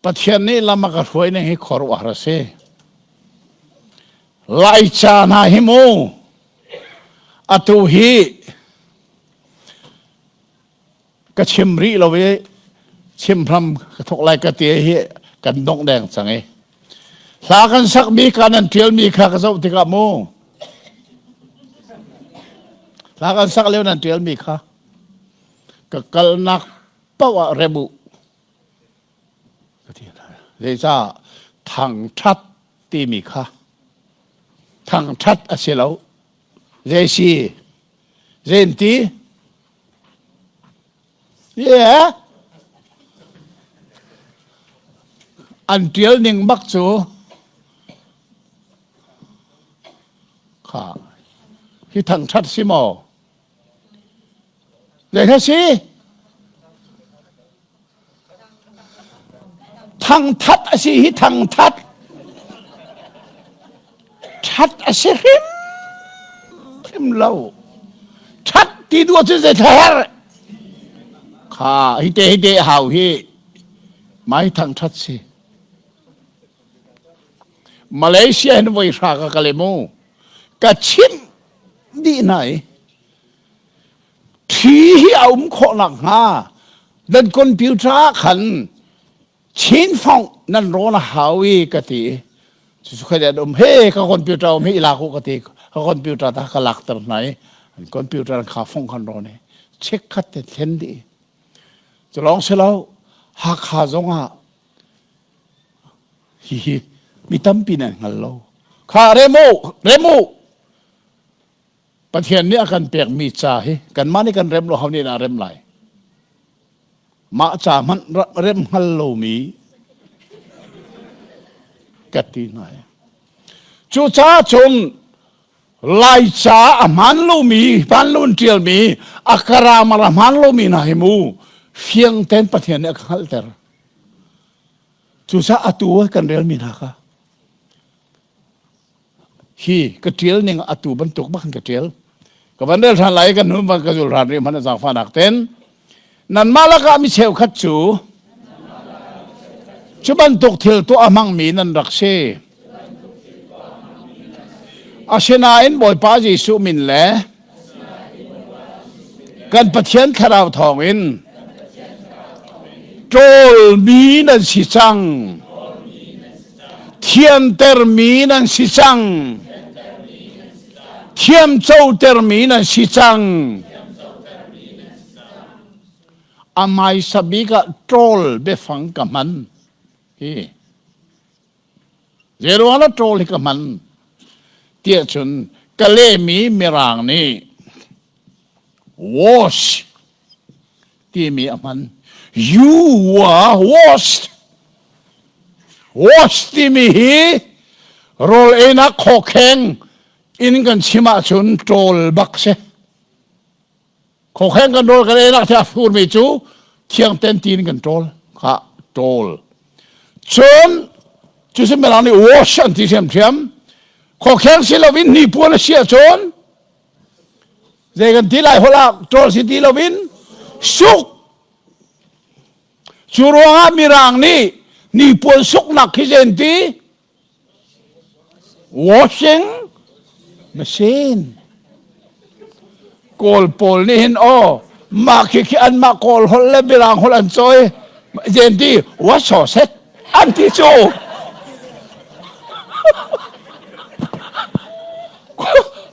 Pathian nih lam a ka hruai ning hi khuaruahhar a si. Laica hna hi mu atu hi ka chim rih lo i chim hram ka thok lai ka ti hi kan dongh deng cang i hla kan sakmi ka nan ṭialmi kha ka zoh tikah mu hla kan sak lio nan ṭialmi kha ka kalnak paoh ah rem u ka ti hna. Zeicah thangṭhat timi kha thangṭhat a si lo. Zei si? Zein ti? Yeah. An ṭial ning bak cu kha hi thangṭhat si maw? Zei kha si? Thangthat a si hi thangthat. That a si hrim hrim lo. That ti duh cu zei her. Kha hi te hi te hau hi mai thangthat si. Malaysia hin voi hra ka kale mu. Ka chim dih hna i Thi hi a um khawh nakhnga nan computer ah khan chin fong nan rawn a hau i ka ti. Cucu kha an um he ka computer um hi i lak u ka ti. Ka computer ta ka lakter hna i an computer kha fong khan rawn i check khat te thlen dih. Cu lawng si lo Hakha zong ah hihi mi tampi nan hngal lo. Kha rem u rem u Pathian nih a kan pekmi ca hi kanmah nih kan rem lo ho nih dah rem lai? Mah ca hmanh rem hngal lomi ka ti hna. Cucaah cun Laica a hmaan lomi, hmaan lo in ṭialmi, a grammar a hmaan lomi hna hi mu fiang tein Pathian nih a ka hngalhter. Cucaah atu kan relmi hna kha Hi ka ṭial ning atu bantuk bak in ka ṭial. Ka van rel ṭhan lai i kan hun van ka zul ṭhan rih hmanh zaangfahnak ten. Nanmah lakah mi cheukhat cu cu bantuk thil tuah a hmangmi nan rak si. Asinain Bawipa Jesuh min le kan Pathian Thlarau thawngin ṭawlmi nan si cang. Thiantermi nan si cang. Thiamcotermi nan si cang. A hmaisa bik ah ṭawl biafang ka hman. Hi. Zeiruang ah ṭawl hi ka hman tiah cun ka lehmi Mirang nih wash timi a hman. You are washed. Wash timi hi rawl einak khawkheng in kan chim ahcun ṭawl bak si. Khokheng kan rawl kan einak the a furmi cu thiang ten tiin kan ṭawl kha ṭawl. Cun cu si mirang nih wash an ti ṭhiamṭhiam. Khokheng si loin hnipuan a si ahcun zei kan ti lai holh ah ṭawl si ti loin suk. Cu ruangah mirang nih hnipuan suknak khi zei an ti? Washing machine. Kawl pawl nih hin aw. Mah khi khi anmah Kawl holh le Mirang holh an cawi. Zen ti what so set an ti cu.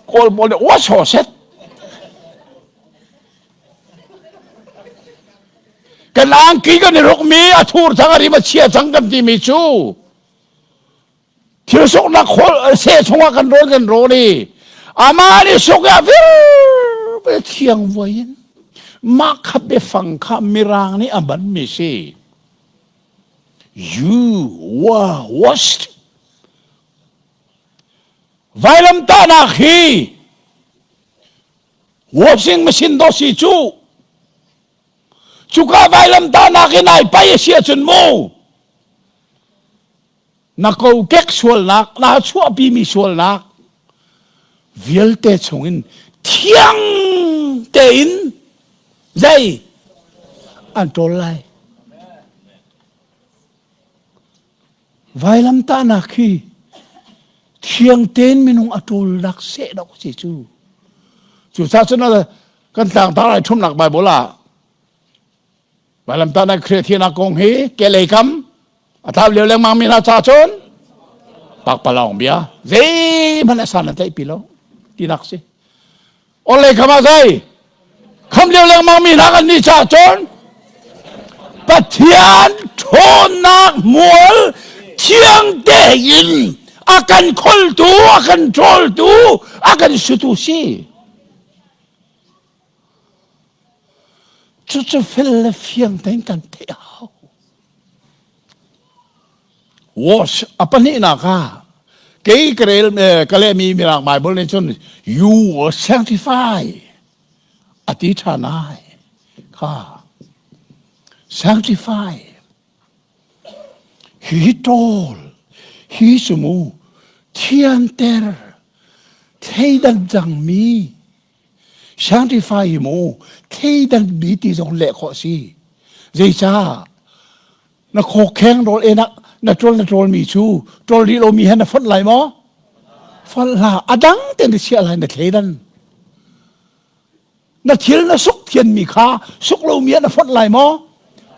Kawl pawl nih what so set. Kan angki kan i rukmi a thur cang a rim a chia cang kan timi cu thil suknak seh chungah kan rawn kan rawn i amah nih suk ah vir thiang vuai in mah kha biafang kha mirang nih a hmanmi si you were washed vailamtahnak hi washing machine do si cu cuka vailamtahnak in ai pai a si ahcun mu na kokek sualnak naa chuahpimi sualnak vialte chungin thiang tein zei an ṭawl lai. Vailamtahnak hi thiang tein minung a ṭawlnak seh dawh si cu. Cucaah cun kan tlangtar ai ṭhumnak Baibal ah Vailamtahnak Khrih thinak kong hi kehlei kam a thau lio lengmang mi hna ca cun pakpalawng bia zeihmanh a san an tlaih pi lo tinak si. Orlei kam ah zei kham lio lengmang mi hna kan nih ca cun Pathian ṭhawnnak mual thiang tein a kan kholtu a kan ṭawltu a kan sutu si. Cucu fel le fiang tein kan theih a hau. Wash a pahnihnak ah kei ka rel ka lehmi Mirang Bible nih cun you will sanctify a ti ṭhan ai kha sanctify hi ṭawl hi cu mu thianter thleidan cangmi Sanctify hi mu thleidanmi ti zong leh khawh si. Zeicah? Na khawkheng rawl enak na ṭawl na ṭawlmi cu ṭawl rih lomi he na fonh lai maw? Fonh hlah. A dang tein na chiah lai na thleidan. Na thil na suk thianmi kha suk lomi ah na fonh lai maw?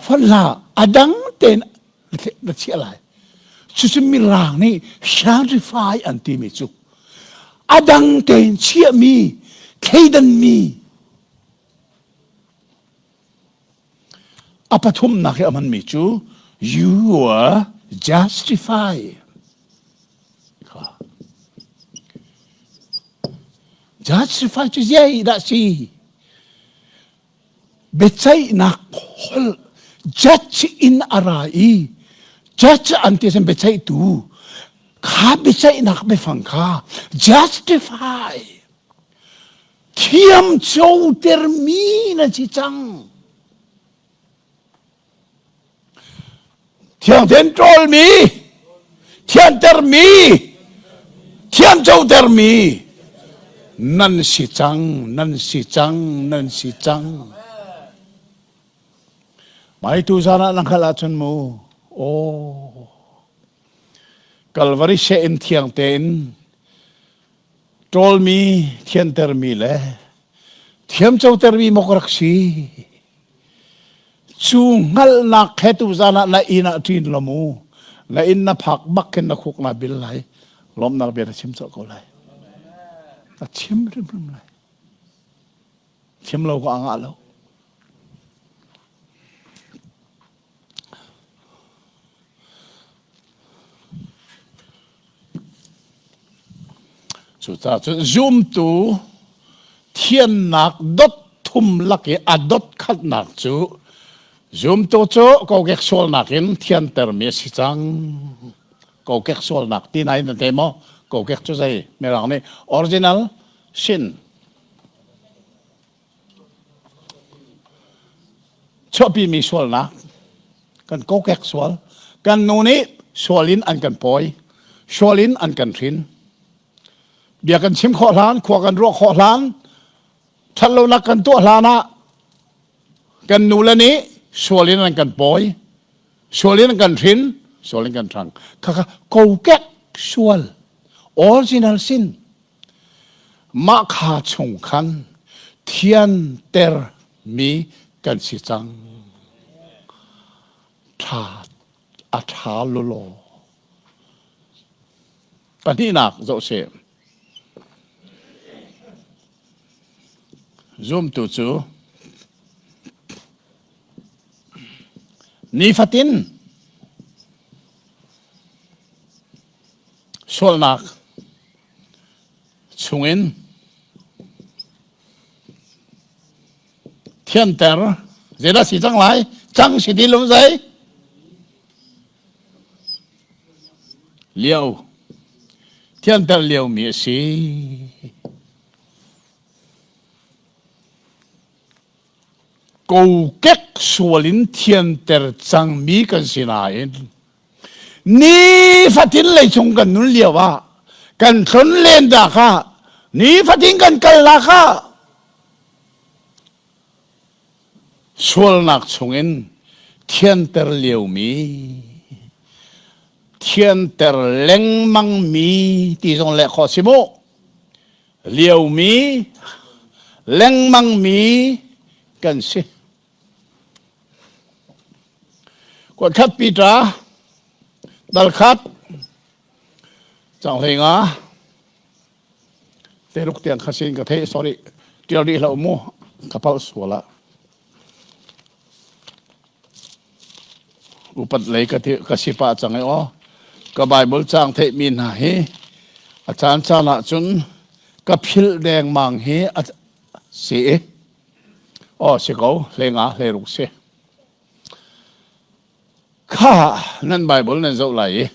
Fonh hlah. A dang tein na chiah lai. Cucu Mirang nih sanctify an timi cu a dang tein chiahmi thleidanmi a pathumnak hi a hmanmi cu you are justified justify cu zei dah si biaceihnak holh judge in a ra i judge an ti cun biaceihtu kha biaceihnak biafang kha justify thiam cotermi na si cang Thiangthen ṭawlmi, thiantermi, thiamcotermi nan si cang, nan si cang, nan si cang. Mai tu zan ah na hngalh ahcun mu, aw, Kalvari seh in thiang tein ṭawlmi, thiantermi le thiamcotermi maw ka rak si. Cu hngalhnak he tuzan ah na inn ah ṭin law mu. Na inn na phak bak khin na khuk naa bil lai. Lawmhnak bia na chim colh ko lai. Na chim hrimhrim lai. Chim lo ko a ngah lo. Cucaah cun zumtu thiannak dot thum lak i a dot khatnak cu zumtu cu kokek sualnak in thiantermi a si cang. Kokek sualnak ti nain na te maw? Kokek cu zei? Mirang nih original sin. Chuahpimi sualnak kan kokek sual kan nu nih sual in an kan pawi sual in an kan hrin bia kan chim khawh hlan khua kan ruah khawh hlan ṭhatlonak kan tuah hlan ah kan nu le nih sual in an kan pawi sual in an kan hrin sual in kan ṭhang khakha kokek sual original sin Mah kha chung khan thianter mi kan si cang. Ṭha a ṭha lawlaw. Pahnihnak zoh sih. Zumtu cu nifatin sualnak chungin thianter zeidah si cang lai cang si ti lo zei lio thianter liomi a si. Kokek sual in thianter cangmi kan si nain nifatin leicung kan nun lio ah kan tlon len dah kha nifatin kan kal nak ah Sualnak chungin thianter liomi, thianter lengmangmi ti zong leh khawh si mu. Liomi, lengmangmi kan si. Kuatkhat Peter dal khat cang hlei nga Teruk tiang kha sin ka theih sorry tial rih hlah mu ka palh sual ah upat lei ka ka si pah cang i aw ka Bible caang theih mi hna hi a caan caan ah cun ka philh dengmang hi a si i aw si ko hlenga hleruk si kha nan Bible nan zoh lai i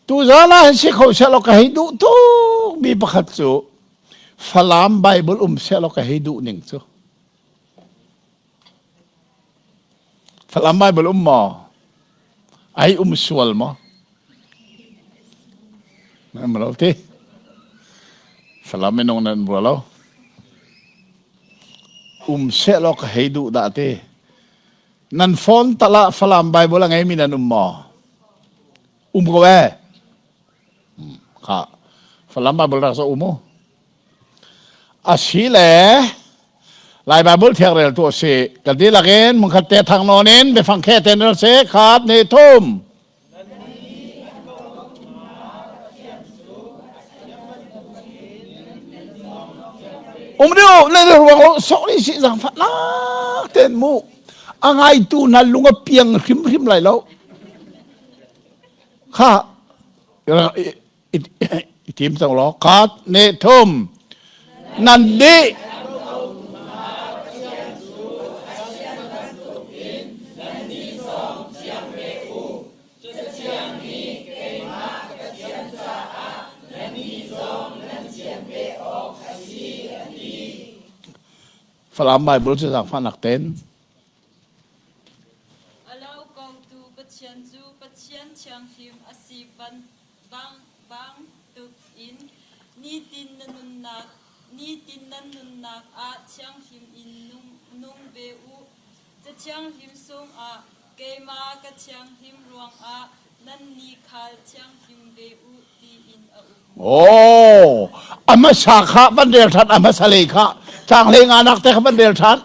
Tuzaan ah hin si kho sehlaw ka hei duh tuk mi pakhat cu Falam Bible um sehlaw ka hei duh ning cu. Falam Bible um maw? Ai um sual maw? Nan lo ti. Falam minung nan bua lo. Um sehlaw ka hei duh dah ti. Nan phone tal ah Falam Bible a ngeimi nan um maw? Um ko ee. Kha Falam Bible rak zoh um u. Asi le Lai Bible thiang rel tu si. Kan dihlak in mungkhat te thang nawn in biafang khe ten rel se khat ni thum. Um deuh le ruang lo sorry si zangfah nak ten mu a ngaitu na lung a piang hrimhrim lai lo kha i tim cang law khat ne thum nan dih Falam Bible cu zaangfahnak ten. A lo kotu Pathian cu Pathian thianghlim a si bantukin nitin na nunnak nitin nan nunnak ah thianghlim in nung ve u. Cathianghlim sungah keimah ka thianghlim ruangah nannih khal thianghlim ve u tiin a um. Oh, a hmasa kha van rel ṭhan, a hmasa lei kha caang hlei nga nak te kha van rel ṭhan.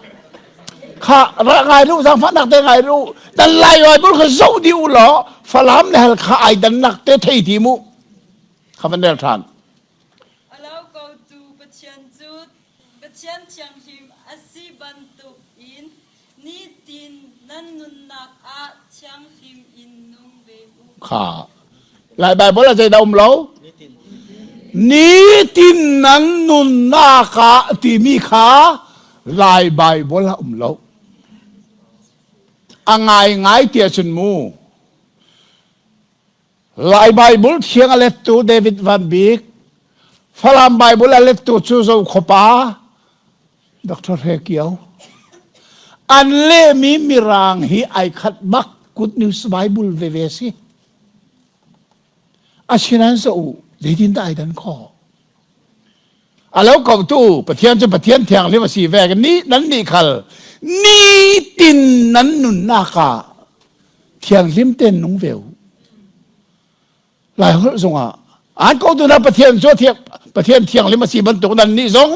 Kha ra ngai lu zaangfahnak te ngai lu. Dan lai Bible kha zoh dih u law Falam le Halkha ai dannak te thei ti mu. Kha van rel ṭhan. A lo kotu Pathian cu Pathian thianghlim a si bantukin nitin nan nunnak ah thianghlim in nung ve u. Kha Lai Bible ah zeidah um lo? Nitin nan nunnak ah timi kha Lai Bible ah um lo. A ngaingai ti ahcun mu Lai Bible thiang a lettu David Van Bik, Falam Bible a lettu cu Zokhawpa Dr. Hre Kio. An lehmi mirang hi ai khat bak Good News Bible veve si. Asinain sa u, zeitin dah ai dan khawh? A lo ko tu Pathian cu Pathian thianghlim a si ve ni nan nih khal nitin nan nunnak ah thianghlim ten nung ve u. Lai holh zongah an ko tu na Pathian cu Pathian thianghlim a si bantuk nan nih zong.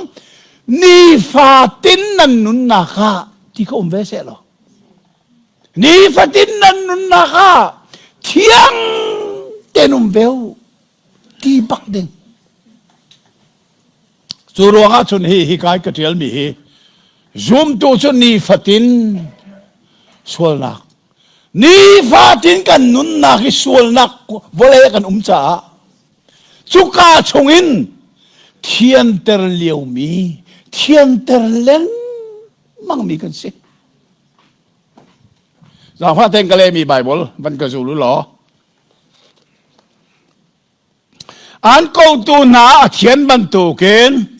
Nifatin nan nunnak ah ti kha um ve seh law. Nifatin nan nunnak ah thiang tein um ve u ti bak ding. Cu ruangah cun hi hi kai ka ṭialmi hi zumtu cu nifatin sualnak nifatin kan nunnak hi sualnak vawlei kan um caah cuka chungin thianter liomi thianter lengmangmi kan si. Zaangfah tein ka lehmi Bible van ka zul u law An kotu hna a thian bantukin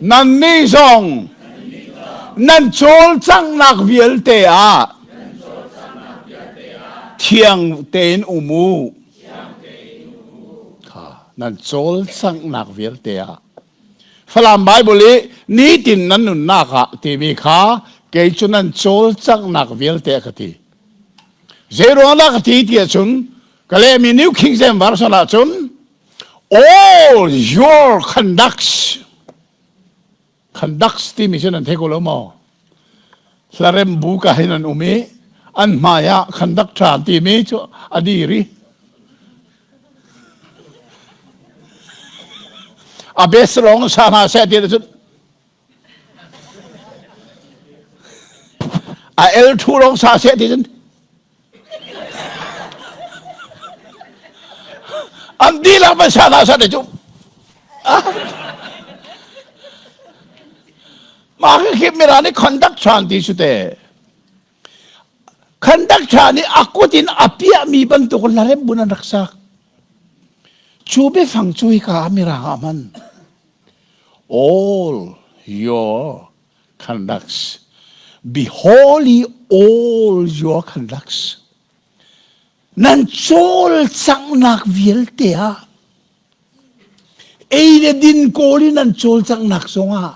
nannih zong nan cawlcanghnak vialte ah thiang tein um u. Nan cawlcanghnak vialte ah. Falam Bible i nitin nan nunnak ah timi kha kei cu nan cawlcanghnak vialte a ka ti. Zeiruang dah ka ti ti ahcun ka lehmi New King James Version ahcun all your conducts conducts timi cu nan thei ko lo maw? Hlarem bu ka hin an um i an hmai ah conductor timi cu a dir i a best lawng sa hna seh ti ahcun A el thu lawng sa seh ti cun an dihlak van sa hna sa te cu mah khi khi mira nih conduct than ti su te conduct than i a kut in a piahmi bantuk larem bun an rak sak cu biafang cu hika mirang ah hman All your conducts. Be holy all your conducts. Nan cawlcanghnak vialte ah ei le din kawl in nan cawlcanghnak zongah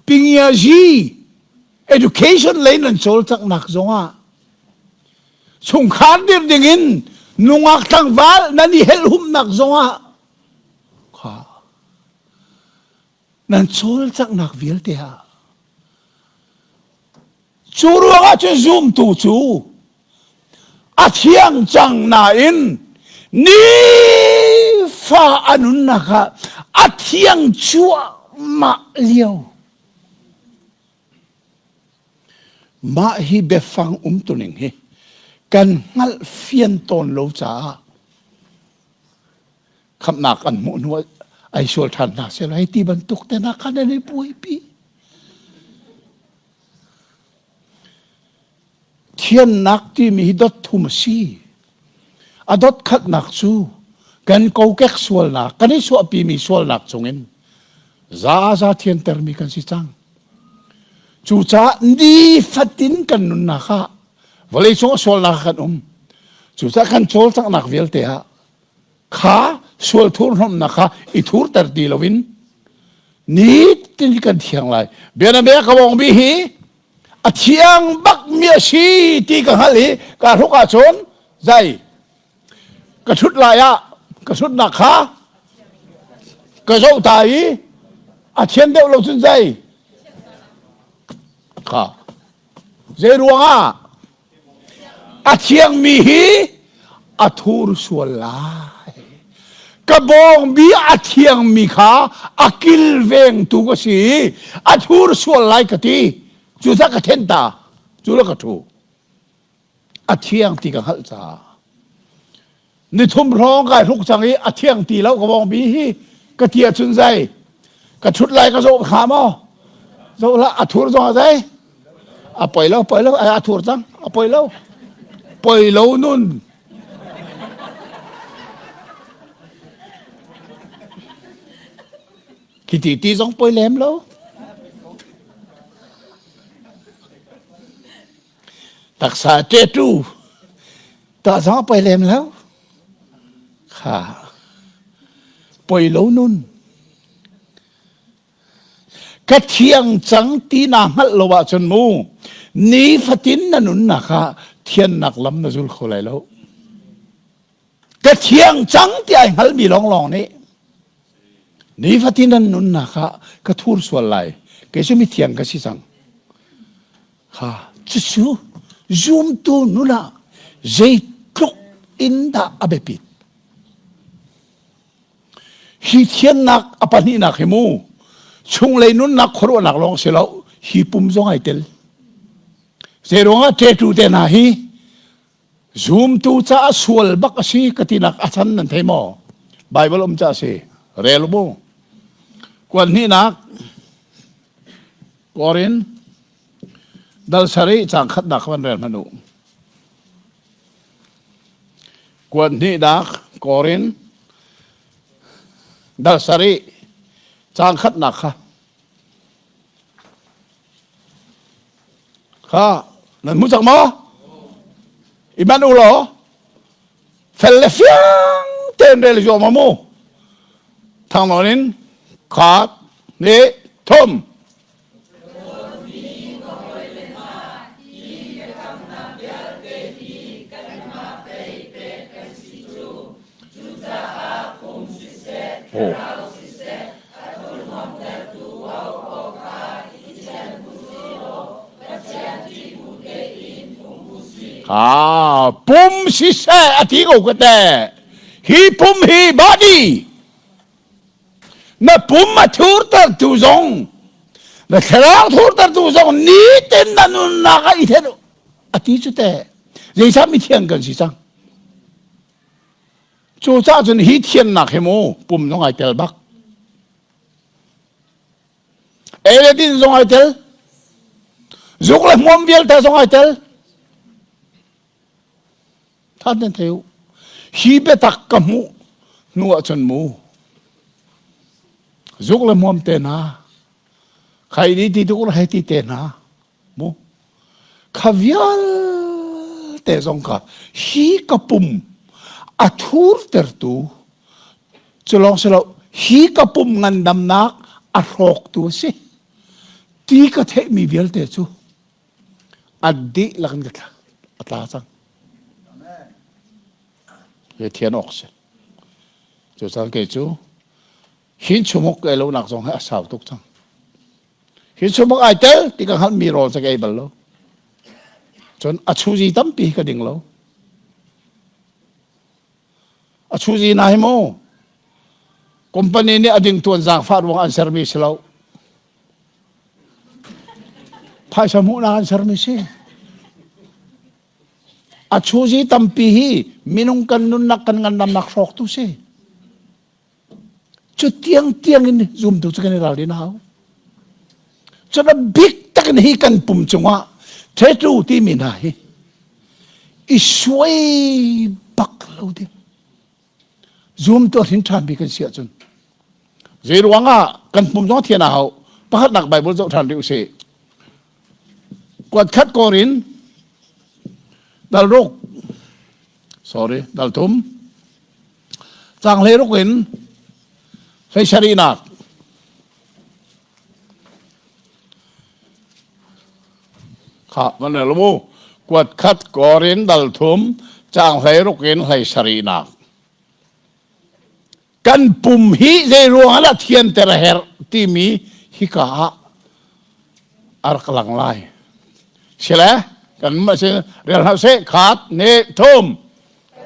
pingiazi education lei nan cawlcanghnak zongah chungkhar dir dingin nungak tlangval nan i helhumnak zongah Kha nan cawlcanghnak vialte ah cu ruangah cun zumtu cu a thiang cang nain nifa a nunnak ah a thiang cuahmah lio mah hi biafang umtuning hi kan hngalh fian tawn lo caah khamhnak an hmuh hnu ai sual ṭhan hna seh hei ti bantuk te hna khan an i buaipi. Thiannak timi hi dot thum a si. A dot khatnak cu kan kokek sualnak, kan i suahpimi sualnak chungin zaza thiantermi kan si cang. Cucaah nifatin kan nunnak ah vawleicung a sualnak ah kan um. Cucaah kan cawlcanghnak vialte ah kha sual thurhnomhnak kha i thurter ti loin nitin kan thiang lai bianabia ka bawngbi hi a thiang bak mi a si ti ka hngalh i ka hruk ahcun zai ka thut lai ah ka thutnak kha ka zoh ta i a thian deuh lo cun zai kha zei ruangah A thiangmi hi a thur sual lai. Ka bawngbi a thiangmi kha a kilvengtu ka si i a thur sual lai ka ti. Cucaah ka then ta. Cu la ka ṭhu. A thiang ti ka hngalh caah. Nithum hrawng kai hruk cang i a thiang ti lo ka bawngbi hi ka ti ahcun zei ka ṭhut lai ka zawh hnga maw? Zoh hlah a thur zong a zei a poi lo poi lo a thur cang a poi lo poi lo nun khi ti ti zong poi lem lo taksa ṭeṭu Ta zong a poi lem lo. Kha poi lo nun. Ka thiang cang ti na hngalh lo ahcun mu nifatin na nunnak ah thiannak lam na zul kho lai lo. Ka thiang cang ti ai hngalmi lawnglawng nih. Nifatin nan nunnak ah ka thur sual lai. Kei cu mithiang ka si cang. Kha cucu zumtu nun ah zeitluk in dah a biapit. Hi thiannak a pahnihnak hi mu chunglei nunnak khuaruahnak lawng si lo hi pum zong ai tel. Zeiruangah ṭeṭu te hna hi zumtu caah sual bak a si ka tinak a chan nan thei maw? Bible um ca si. Rel mu. Kuan hnihnak Korin dal sarih cang khatnak van rel hmanh u. Kuan hnihnak Korin dal sarih cang khatnak kha Kha nan hmu cang maw? I manh u law fel le fiang tein rel zuam mu. Thang nawn in khat nih thum. Oh. Ah, pum siseh a ti ko ka te. Hi pum hi body. Na pum a thurter tu zong, na thlarau thurter tu zong nitin na nunnak ah i then a ti cu te. Zeicah mithiang kan si cang? Cucaah cun hi thiannak hi mu pum zong ai tel bak. Ei le din zong ai tel. Zuk le hmuam vialte zong ai tel. Than nan thei u. Hi biatak ka hmuh hnu ahcun mu zuk le hmuam te hna khai ni ti tuk hei ti te hna mu kha vialte zong kha hi ka pum a thurtertu cu lawng si lo hi ka pum ngandamnak a hrawktu a si ti ka theihmi vialte cu a dihlak in ka tla a tla cang he thian awk si cu cang kei cu hin chumuk ei lo nak zong he a sau tuk cang Hi chumuk ai tel ti ka hngalhmi rawl cu ka ei bal lo. Cun a chuzi tampi ka ding lo. A chuzi na hi mu. Company nih a ding tuan zaangfah ruang an sermi si lo. Phaisa hmuhnak an sermi si. A chuzi tampi hi minung kan nunnak kan ngandamnak hrawktu si. Cu tiangtiang in zumtu cu kan i ralrin a hau. Cun a bik tak in hi kan pum cungah tattoo timi hna hi i suai bak lo ding. Zumtu a hrin ṭhanmi kan si ahcun zei ruangah kan pum zong thian a hau. Pakhatnak Bible zoh ṭhan rih usih. Kuat khat Korin dal ruk sorry dal thum Caang hleiruk in hleisarihnak. Kha van rel mu. Kuat khat Korin dal thum caang hleiruk in hleisarihnak. Kan pum hi zei ruang ah thianter a herh timi hika ah a rak lang lai. Sile kan mah si rel hna seh khat ne thum.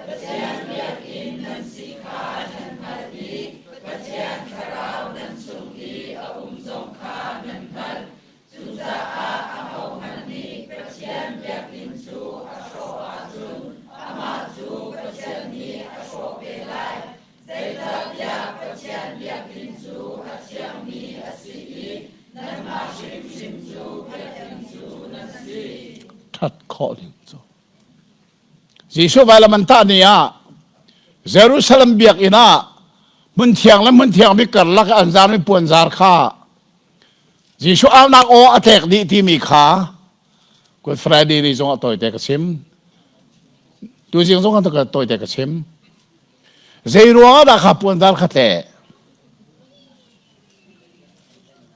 Pathian biakinn nan si kha nan hngalh i Pathian Thlarau nan chung i a um zong kha nan hngalh. Cucaah ahohmanh nih Pathian biakinn cu a hrawh ahcun amah cu Pathian nih a hrawh ve lai. Zeicahtiah Pathian biakinn cu a thiangmi a si i nanmah hrimhrim cu biakinn cu nan si. Ṭhat khawh ding cu Jesuh vailam an tah ni ah Jerusalem biakinn ah hmunthiang le hmunthiang bik karlak an zarmi puanzar kha Jesuh aunak aw a tlek dih timi kha Good Friday ni zong ah tawite ka chim. Tuzing zong ah tawite ka chim. Zei ruang ah dah kha puanzar kha tleh?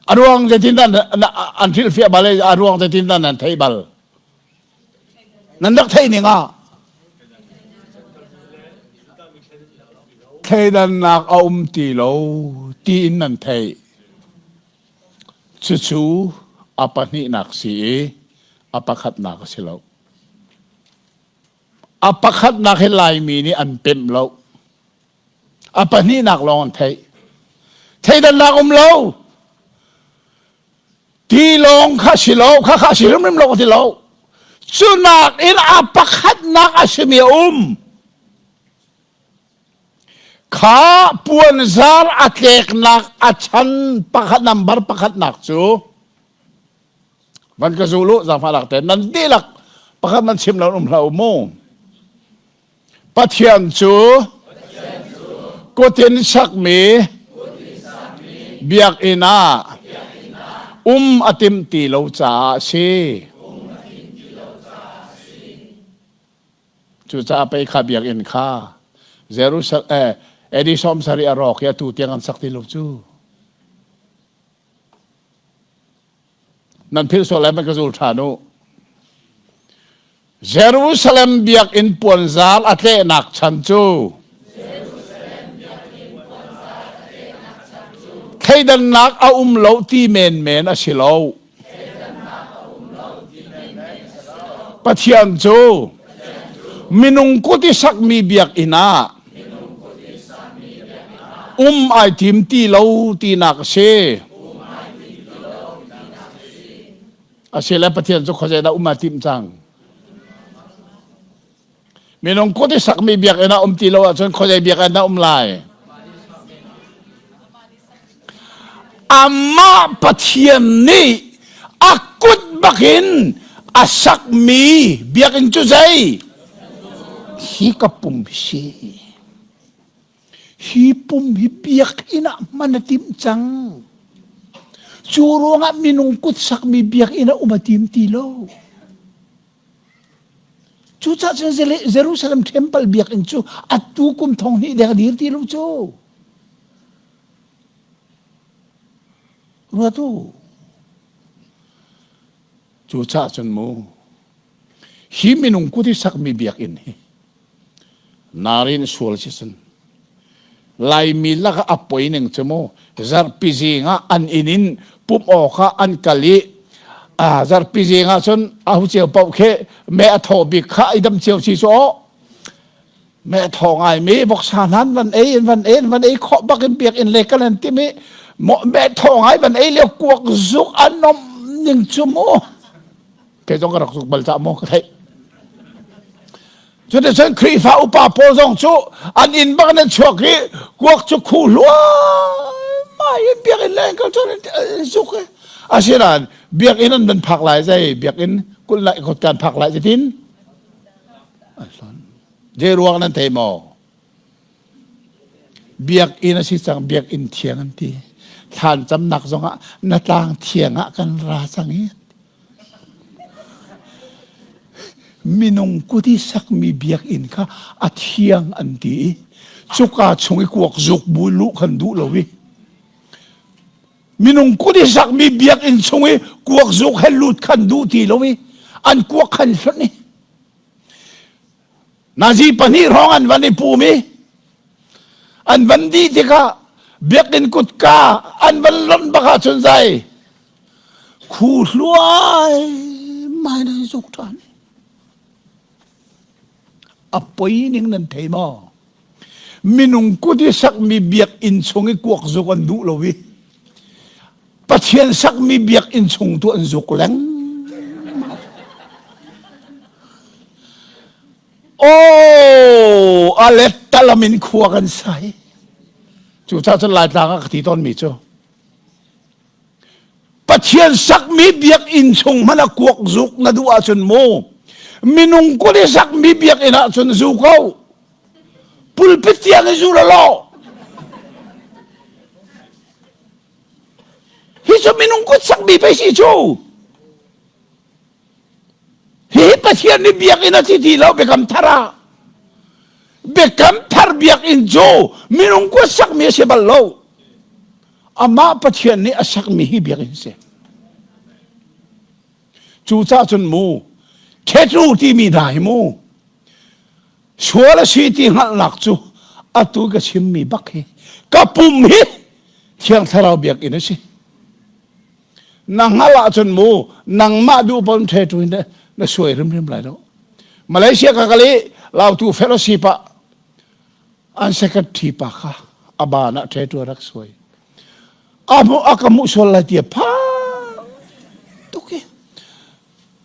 A ruang zeitin dah an hrilhfiah bal i a ruang zeitin dah nan theih bal? Nan rak theih ning ah. Thleidannak a um ti lo tiin nan theih. Cucu a pahnihnak si i a pakhatnak a si lo. A pakhatnak hi Laimi nih an pemh lo. A pahnihnak lawng an theih. Thleidannak um lo. Ti lawng kha si lo, kha kha si hrimhrim lo ka ti lo. Cu nakin a pakhatnak a simi a um. Kha puanzar a tleknak a chan pakhat nambar pakhatnak cu van ka zul u zaangfahnak te nan dihlak pakhat nan chim lo um hlah u mu. Pathian cu kutin sakmi biakinn ah um a timh ti lo caah a si. Cucaah pei kha biakinn kha Jerusalem eh, AD 70 a rawk i atu tiang an sak ti lo cu. Nan philh sual lai man ka zul ṭhan u. Jerusalem biakinn puanzar a tlehnak chan cu thleidannak a um lo ti menmen a si lo. Pathian cu minung kut i sakmi biakinn ah um ai tim ti lo tinak a si. Asile Pathian cu khuazei dah um aa tim cang? Minung kut i sakmi biakinn ah um ti lo ahcun khuazei biakinn dah um lai? Amah Pathian nih a kut bakin a sakmi biakinn cu zei? Hi ka pum hi si. Hi pum hi biakinn ah hman a timh cang. Cu ruangah minung kut sakmi biakinn ah um a tim ti lo. Cucaah cun Jerusalem temple biakinn cu atu kum thong hnih deng a dir ti lo cu. Ruat u. Cucaah cun mu, hi minung kut i sakmi biakinn hi narin sual si cun Laimi lakah a poi ning cu mu zarhpi zing ah an inn in pumh awk ah an kal i zarhpi zing ah cun ahu cio paoh khi me a thaw bik kha i dam cio si cu aw me a thaw ngai mi voksa hnan van ei in van ei in van ei khawh bak in biak in le kan an timi me thaw ngai van ei lio kuak zuk an nom ning cu mu kei zong ka rak zuk bal ca maw ka theih Cuticun Khrihfa upa pawl zong cu an inn bak in an chuak i kuak cu khu hluaimai in biakinn leng kal cun an zuk i asinain biakinn an van phak lai zei biakinn kulh lai kotkan phak lai zeitin an hlonh zei ruang nan thei maw biakinn a si cang biakinn thiang an ti thlan camnak zongah na tlang thiang ah kan ra cang i Minung kut i sakmi biakinn kha a thiang an ti i cuka chung i kuak zuk bu luh khan duh lo i minung kut i sakmi biakinn chung i kuak zuk he lut khan duh ti lo i an kuak khan hlonh i nazi pahnih hrawng an van i pum i an van dih tikah biakinn kutka an van lonh bak ahcun zai khu hluai mai nan zuk ṭhan. A poi ning nan thei maw? Minung kut i sakmi biakinn chung i kuak zuk an duh lo i Pathian sakmi biakinn chung tu an zuk leng. Oh, a let talam in khua kan sai. Cucaah cun Laitlang ah ka ti tawnmi cu Pathian sakmi biakinn chung hmanh ah kuak zuk na duh ahcun mu minung kut i sakmi biakinn ahcun zu ko pulpit tiang i zu law hi cu minung kut sakmi pei si cu Hihi Pathian nih biakinn a ti ti lo biakam thar ah. Biakam thar biakinn cu minung kut sakmi a si bal lo. Amah Pathian nih a sakmi hi biakinn si. Cucaah cun mu, khetru timi hna hi mu, sual a si ti hngalhnak cu Atu ka chimmi bak hi ka pum hi Thiang Thlarau biakinn a si. Na hngalh ahcun mu nangmah duh pon ṭhetu in na suai hrimhrim lai lo. Malaysia ka kal i Lautu fellowship ah an secretary pa kha a ban ah ṭhetu a rak suai. A hmuh a ka hmuh sual lai ti a phang tuk i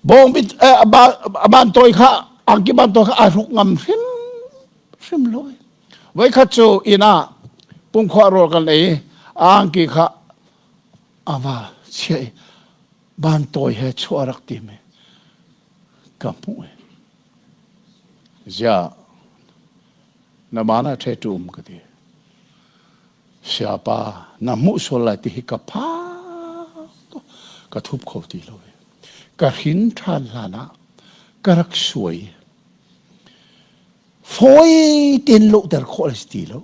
bawng bit a ban tawi kha angki ban tawi kha a hruk ngam hrim hrim lo. Voikhat cu inn ah pungkhuah rawl kan ei a angki kha a va chiah i ban tawi he chuah a rak tim i ka hmuh i ziah na ban ah ṭhetu um ka ti. Siapa na hmuh sual lai ti hi ka phang tuk ka thup kho ti lo i ka hrin ṭhan hlan ah ka rak suai fawi tein lohter khawh a si ti lo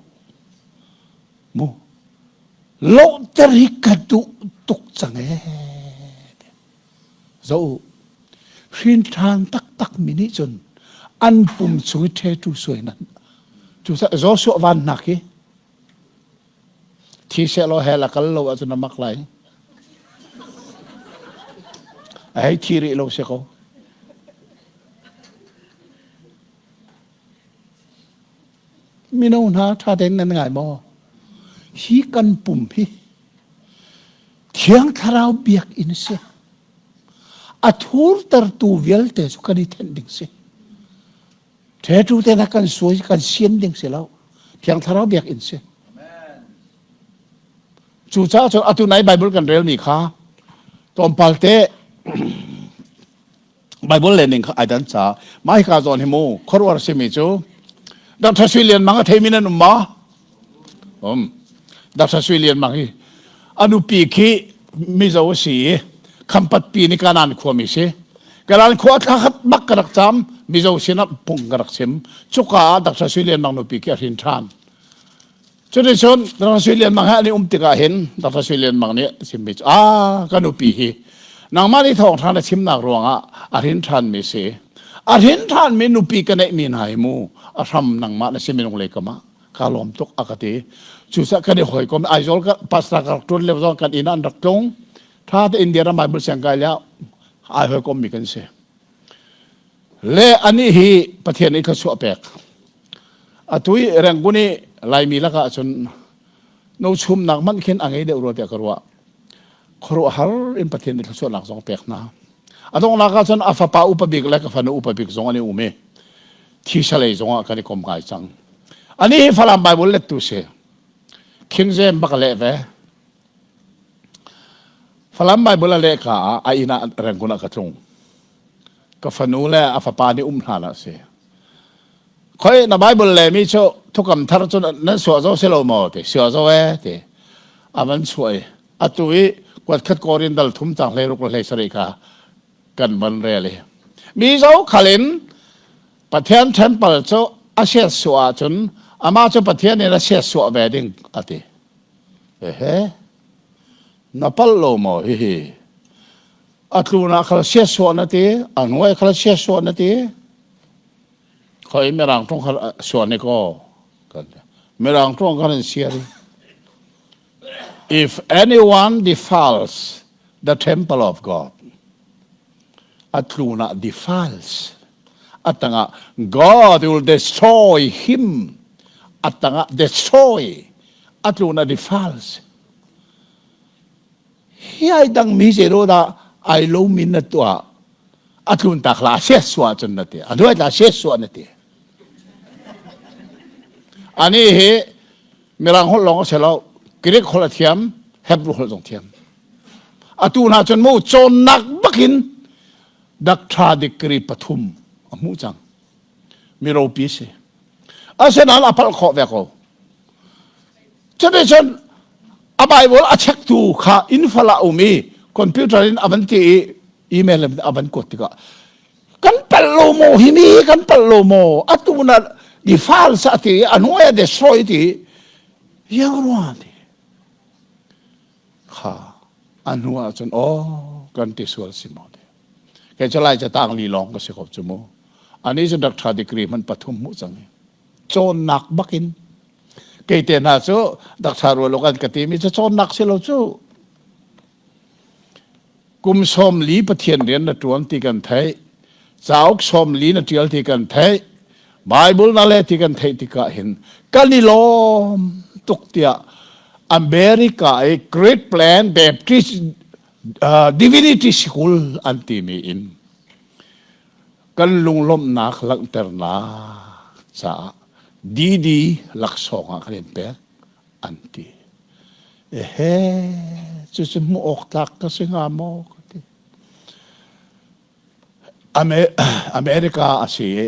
mu lohter hi ka duh tuk cang ee zo hrin ṭhan taktak mi nih cun an pum chung i ṭhetu suai nan cu Joshua van hnak hi thi sehlaw hell a kal lo ahcun a mak lai a hei thi rih lo si ko Mino hna ṭha tein nan ngai maw? Hi kan pum hi Thiang Thlarau biakinn a si. A thurtertu vialte cu kan i thenh ding si. Ṭhetu te na kan suai kan sian ding si lo. Thiang Thlarau biakinn si. Cucaah cun atu nai Bible kan relmi kha tlawmpal te Bible le ning kha ai dan ca mah hika zawn hi mu khuaruar simi cu Dr. Sui Lian Mang a theimi nan um ma um Dr. Sui Lian Mang hi a nupi khi Mizo a si i Khampat pi ni Kanan khuami si Kanan khua thla khat bak ka rak cam Mizo sinah pung ka rak chim cuka ah Dr. Sui Lian Mang nupi khi a hrin ṭhan Cuticun Dr. Sui Lian Mang he an i um tikah hin Dr. Sui Lian Mang nih a chimmi cu ah ka nupi hi nangmah nih thawngṭha na chimnak ruangah a hrin ṭhanmi si. A hrin ṭhanmi nupi ka neihmi hna hi mu a hram nangmah na si minung lei kam ah ka lawm tuk a ka ti. Cucaah kan i hawikom Aizawl ka pastor ka rak ṭuan lio zong kan inn ah an rak tlung. Ṭha te India ram Bible siangkai lio ai hawikommi kan si. Le anih hi Pathian nih thluachuah pek. Atu i Rangoon i Laimi lakah cun no chumnak hmanh khin a ngei deuh rua tiah ka ruah. Khuaruahhar in Pathian nih thluachuahnak zong pek hna. A donghnak ah cun a fapa upa bik le ka fanu upa bik zong an i um i thisa lei zongah kan i kom ngai cang. Ani hi Falam Bible lettu si. King James bak a leh ve. Falam Bible a leh ka ah a inn ah Rangoon ah ka tlung. Ka fanu le a fapa nih um hlan ah si. Khoi na Bible le mi cu thukam thar cu nan suah zo si lo maw ti suah zo e ti a van chuah i atu i kuat khat korin dal thum cang hlei ruk le hlei sarih kha kan van rel i mi zo khal in Pathian temple cu a siat suah ahcun amah cu Pathian in a siat suah ve ding a ti ehe na palh lo maw hihi a tlun ah khal siat suah na ti a hnuai khal siat suah na ti khoi mirang tong khal suah ni ko mirang tong kan in siar if anyone defiles the temple of God a tlun ah defiles a tangah God will destroy him a tangah destroy a tlun ah defiles Hi ai dangmi zeiruah dah ai lomi na tuah a tlun tak la siat suah cun na ti a hnuai tla siat suah na ti ani hi mirang holh lawng a si lo Greek holh a thiam Hebrew holh zong thiam atu hna cun mu cawnnak bakin doctor degree pathum a hmuh cang mi ropi si asinain a palh khawh ve ko cuticun a Bible a chektu kha infal ah um i computer in a van ti i email in a van kuat tikah kan palh lo maw hi mi kan palh lo maw atu na di files a ti a hnuai a destroy ti yang rua ti kha a hnu ah cun aw kan ti sual si maw ti kei cu lai catang li lawng ka si ko cu mu ani cu doctor degree hman pathum hmuh cang i cawnnak bakin. Kei te hna cu dakṭha rual an ka timi cu cawnnak si lo cu. Kum 40 Pathian rian na ṭuan ti kan theih. Cauk 40 na ṭial ti kan theih. Bible na le ti kan theih tikah hin kan i lawm tuk tiah America i Great Plain Baptist uh, Divinity School an timi in kan lunglawmhnak langhternak caah DD laksawng ah kan in pek an ti. Ehe, cucu hmuh awk tlak ka si hnga maw ka ti. America a si i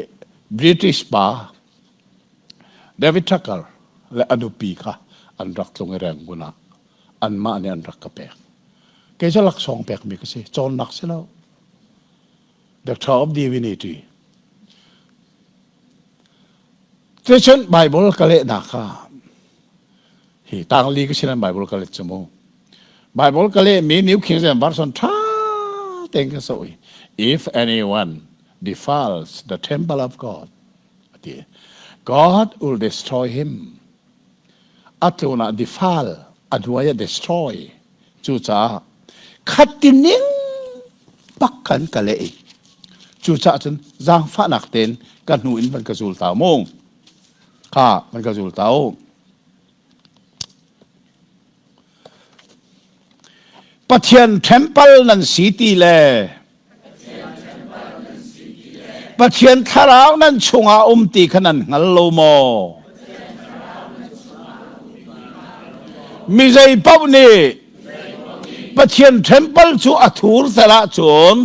British pa David Tucker le a nupi kha an rak tlung i Rangoon ah anmah nih an rak ka pek. Kei cu laksawng pekmi ka si, cawnnak si lo. Doctor of Divinity. Cucun Bible ka lehnak kha hi tangli ka sinan Bible ka let cu mu. Bible ka lehmi New King James Version ṭha tein ka zoh i if anyone defiles the temple of God ati God will destroy him. A tlun ah defile a hnuai ah destroy. Cucaah khatining bak khan ka leh i cucaah cun zaangfahnak tein ka hnu in van ka zul ta mu. Kha van ka zul ta u. Pathian temple nan si ti le Pathian thlarau nan chungah um ti kha nan hngal lo maw? Mi zei paoh nih Pathian temple cu a thur tel ahcun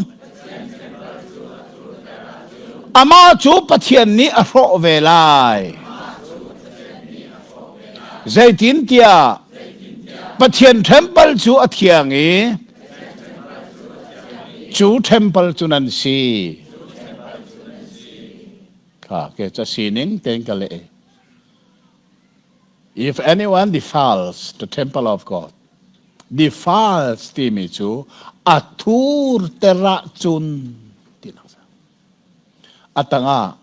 amah cu Pathian nih a hrawh ve lai. Zeitintiah Pathian temple cu a thiang i Cu temple cu nan si. Kha ke ca sining tein ka leh. If anyone defiles the temple of God, defiles timi cu a thur ter ahcun tinak a tangah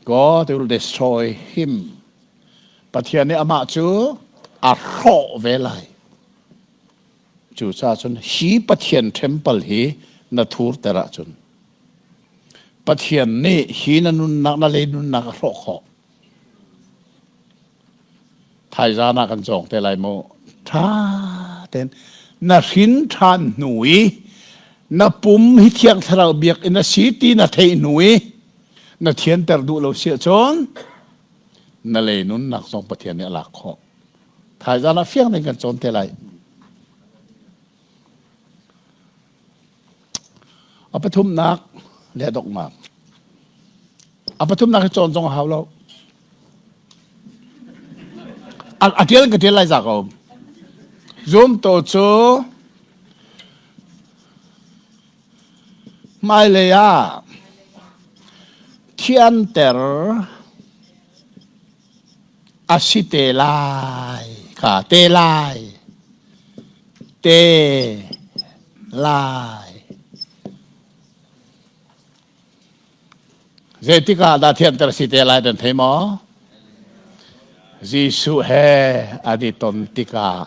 God will destroy him. Pathian nih amah cu a hrawh ve lai. Cucaah cun hi Pathian temple hi na thurter ahcun Pathian nih hi na nunnak na lei nunnak a hrawh khawh. Thaizan ah kan cawng te lai mu. Ṭha tein na hrin ṭhan hnu i na pum hi Thiang Thlarau biakinn a si ti na theih hnu i na thianter duh lo si ahcun na lei nunnak zong Pathian nih a lak khawh. Thaizan ah fiang ding kan cawn te lai. A pathumnak le donghnak. A pathumnak hi cawn zong a hau lo. A tial ka tial lai za ko. Zum to cu hmailei ah thianter A si te lai kha te lai te lai. Zeitik ah dah thianter si te lai nan thei maw? Jesuh he an i ton tikah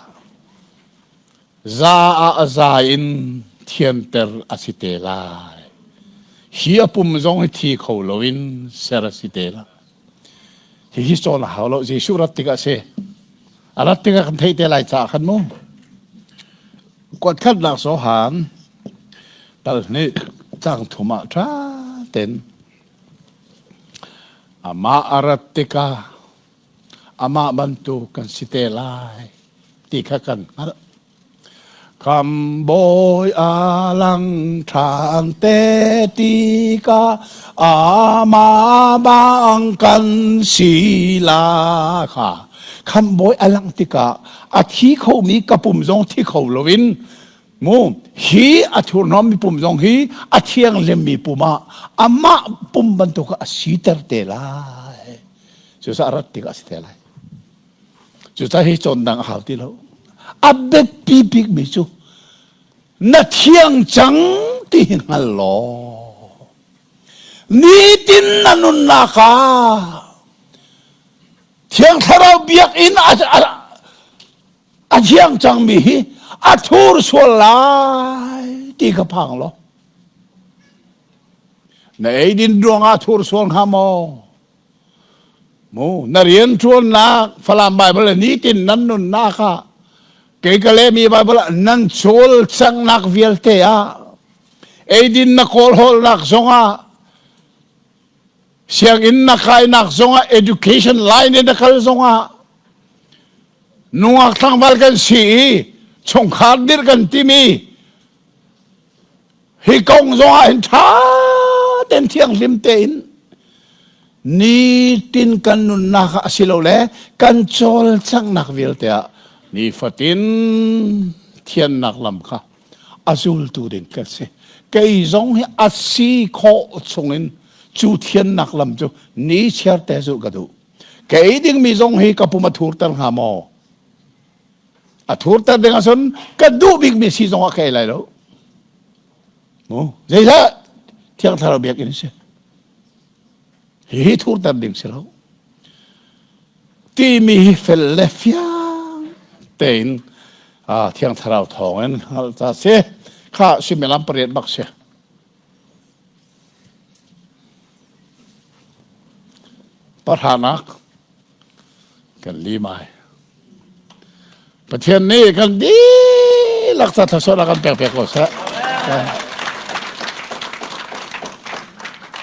za ah za in thianter a si te lai. Hi a pum zong hi thi kho loin ser a si te lai. Hihi cawn a hau lo. Jesuh rat tikah a si. A rat tikah kan theih te lai caah khan mu. Kuat khatnak Johan tal hnih cang thum ah ṭha ten amah a rat tikah amah bantuk kan si te lai ti kha kan hngalh. Kam bawi a lang ṭhan te tikah amah bang kan si la kha. Khamh bawi a langh tikah a thi khomi ka pum zong thi kho loin mu hi a thurhnawmmi pum zong hi a thianghlimmi pum ah amah pum bantuk a siter te lai. Cucaah rat tikah a si te lai. Cucaah hi cawn dang a hau ti lo. A biapi bikmi cu na thiang cang ti hi hngal law nitin na nunnak ah Thiang Thlarau biakinn a thiang cangmi hi a thur sual lai ti ka phang lo. Na eidin ruangah thur sual hnga maw? Mu na rian ṭuannak Falam Bible le nitin nan nunnak ah kei ka lehmi Bible ah nan cawlcanghnak vialte ah eidin na kawlhawlnak zongah sianginn na kainak zongah education line in na kal zongah nungak tlangval kan si i chungkhar dirh kan timi Hi kong zongah hin ṭha tein thianghlim tein nitin kan nunnak ah asilole kan cawlcanghnak vialte ah nifatin thiannak lam kha a zultu ding kan si. Kei zong hi a si khawh chungin cu thiannak lam cu ni chiar te zulh ka duh. Ka ei dingmi zong hi ka pum a thurter hnga maw? A thurter ding ahcun ka duh bikmi si zong ah ka ei lai lo. Mu zeicah Thiang Thlarau biakinn si. Hihi thurter ding si lo. Timi hi fel le fiang tein Thiang Thlarau thawngin hngalh ta si. Kha suimilam pariat bak si. Pahranak kan lim ai. Pathian nih kan dihlak ca thluachuah kan pek pek ko seh.